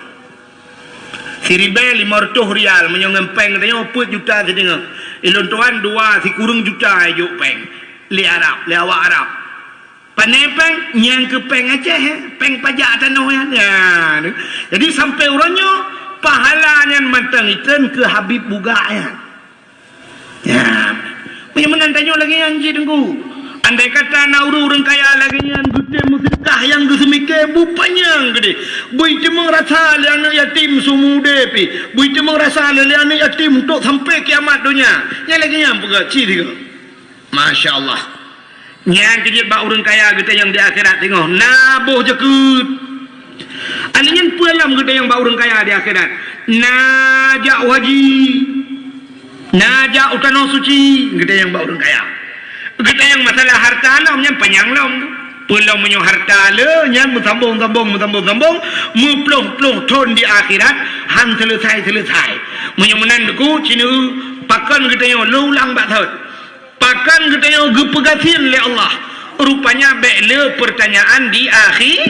Siribée limong reutôh rial, meunyoe ngon péng geutanyoe peuet juta siteungoh. Ilôn tuan dua sikureueng juta ijok péng lé Arab, lé awak Arab. Pane péng? Nyang keu péng Aceh, péng pajak tanoh nyan. Ya, jadi sampai uroe nyoe pahala nyan mantong itreun keu Habib Bugak nyan. Ya. Meunyoe meunan tanyoe lagée nyan cit Teungku. Andai kata na ureuëng-ureuëng kaya lagée nyan geutem meuseudeukah nyang geuseumiké bupanyang keudeh. Bui teumeung rasa lé aneuëk yatim seumeu udeb pih. Bui teumeung rasa lé, lé aneuëk yatim untuk sampai kiamat donya. Nyang lagée nyan peugah cit Teungku. Masya Allah. Nyan keujeuet bak ureuëng kaya geutanyoe di akhirat teungoh na boh jakeuet. Aneuk nyan peue lom geutanyoe bak ureuëng kaya di akhirat? Na jak haji, na jak u tanoh suci geutanyoe bak ureuëng kaya. Geutanyoe masalah harta lom nyan panyang lom. Peue lom meunyoe harta le nyan meusambong-sambong, meusambong-sambong, meuploh-ploh thon di akhirat han seuleusoe-seuleusoe. Meunyoe meunan Teungku, cineue pakon geutanyoe lôn ulang bak thon. Pakon geutanyoe geupeugasien lé Allah? Rupanya bék le peurtanyaan di akhi-,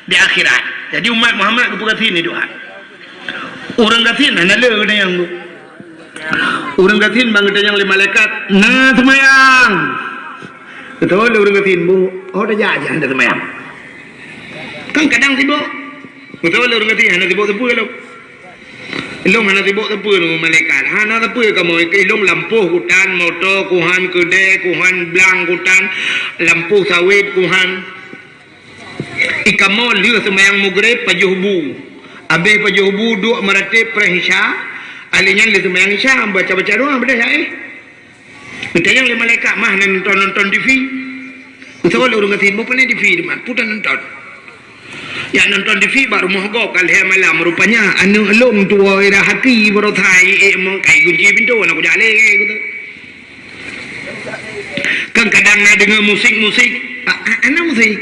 di akhirat. Jadi umat Muhammad geupeugasien di Tuhan. Ureuëng gasien hana le geutanyoe. Ureuëng gasien ban geutanyong lé malaikat, "Na seumayang?" Geutanyong lé ureuëng gasien, "Boh, oh tajak aja hana seumayang." Kan kadang sibok. Geutanyong lé ureuëng gasien, "Hana sibok sapeue lom?" "Ilôn hana sibok sapeue ngon malaikat. Hana sapeue kamoe, ilôn lampôh kutan, moto kuhan, keudè kuhan, blang kutan, lampôh sawét kuhan." I kamoe lheueh seumayang Maghrib pajoh bu. Abéh pajoh bu duek meuratéb preh Isya, alèh nyan lheueh seumayang Isya baca-baca doa beudah ya eh. Geutanyong lé malaikat, "Mah na nonton-nonton T V?" Geutanyong lé ureuëng gasien, "Boh pane T V teuma, peue tanonton?" "Ya nonton T V bak rumoh gob ka lhèe malam, rupanya aneuk lôn tuwoe ira haki baroesa eh meukai gunci pintoe na kujak lé," geutanyong. Kan kadang na deungoe musik-musik, a, a, hana musik.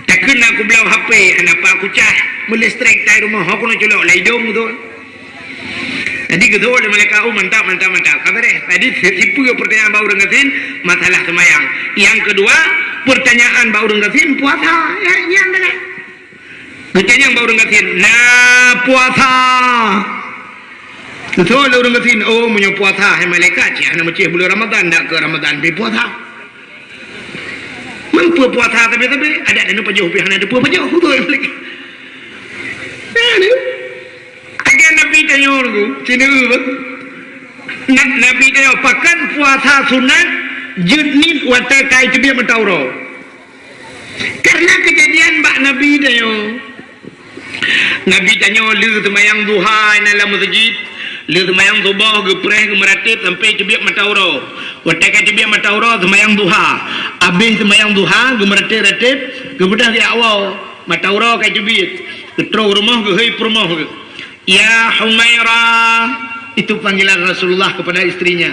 Takheun na kubloe H P, hana pat kucaj, meulestrek tai rumoh, ho keuneuk culok lam idong tu. Jadi geutanyong lé malaikat, "Oh, mantap, mantap, mantap. Ka beureh." Jadi si-, sipeue peurtanyaan bak ureuëng gasien, masalah seumayang. Nyang keudua, peurtanyaan bak ureuëng gasien, puasa. Ya, nyan dah. Geutanyong bak ureuëng gasien, "Na puasa?" Geutanyong lé ureuëng gasien, "Oh, meunyoe puasa, hai malaikat, cit hana meucéh buleuen Ramadhan, dak keu Ramadhan pih puasa." Meunyoe puasa sabe-sabe, adak nyoe pajoh pih hana teupeue pajoh, beutôi malaikat. Nah, ni. Agai Nabi tanyoe, Teungku, sinoe, Na-, Nabi tanyoe, pakon puasa sunat jeuet niet watèe ka teubiet mata uroe. Karena keujadian bak Nabi tanyoe. Nabi tanyoe lheueh seumayang duha inan lam meuseujid, lheueh seumayang suboh geupreh geumeurateb sampai teubiet mata uroe. Watèe ka teubiet mata uroe seumayang duha. Abéh seumayang duha geumeurateb-rateb, geubeudôh geujak woe. Mata uroe ka teubiet. Geutrôh rumoh geuhôi peurumoh geuh. "Ya Humaira," itu panggilan Rasulullah kepada istrinya.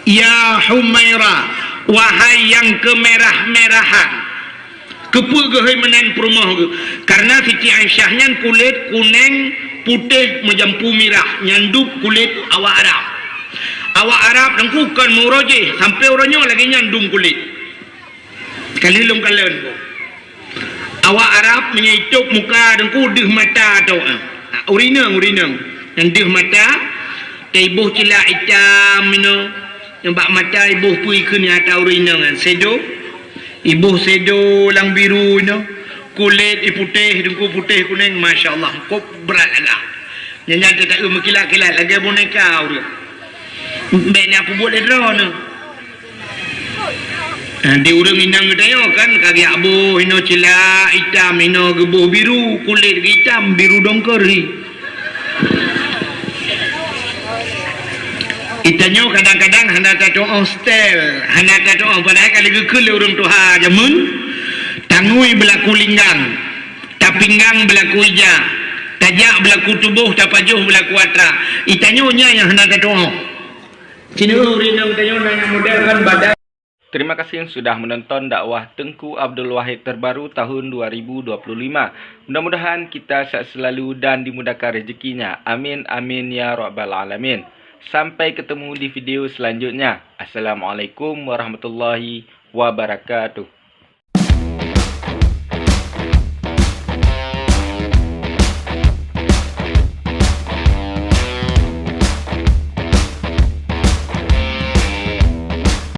"Ya Humaira, wahai nyang keumerah-merahan." Keupeue geuhôi meunan peurumoh geuh? Karena Siti Aisyah nyan kulét kunéng putéh meujampu mirah, nyan dum kulét awak Arab. Awak Arab teungku kon meuuroe jéh, sampai uroe nyoe lagèe nyan dum kulét. Ka lheueh lôn kalon. Awak Arab meunyoe itôb muka teungku deuh mata tok. Ah, ureueng inong, ureueng inong. Nyang deuh mata, taiboh cilak itam inoe. Nyang bak mata iboh peue ikheun nyang ata ureueng inong nyan. Sèdo. Iboh sèdo lam biru inoe. Kulét iputéh, teungku putéh kunéng, masya Allah, kok brat alah. Nyan, nyan teuta-eu meukilat-kilat lagèe boneka ureueng. Bèk na peubuet lé droeneuh. Ha, di ureueng inong geutanyoe kan, ka geujak boh inoe cilak itam, inoe geuboh biru, kulét geuitam, biru dongkor hi. Itanyoe kadang-kadang hana tatu'oh style, hana tatu'oh, padahai ka lheueh geukheun lé ureueng tuha jameun, tangui beulaku linggang, tapinggang beulaku ija, tajak beulaku tuboh, tapajoh beulaku atra. Itanyoe nyan nyang hana tatu'oh. Cina ureueng inong tanyoe na nyang model kan badai. Terima kasih sudah menonton dakwah Teungku Abdul Wahid terbaru tahun dua ribu dua puluh lima. Mudah-mudahan kita sehat selalu dan dimudahkan rezekinya. Amin, amin, ya rabbal alamin. Sampai ketemu di video selanjutnya. Assalamualaikum warahmatullahi wabarakatuh.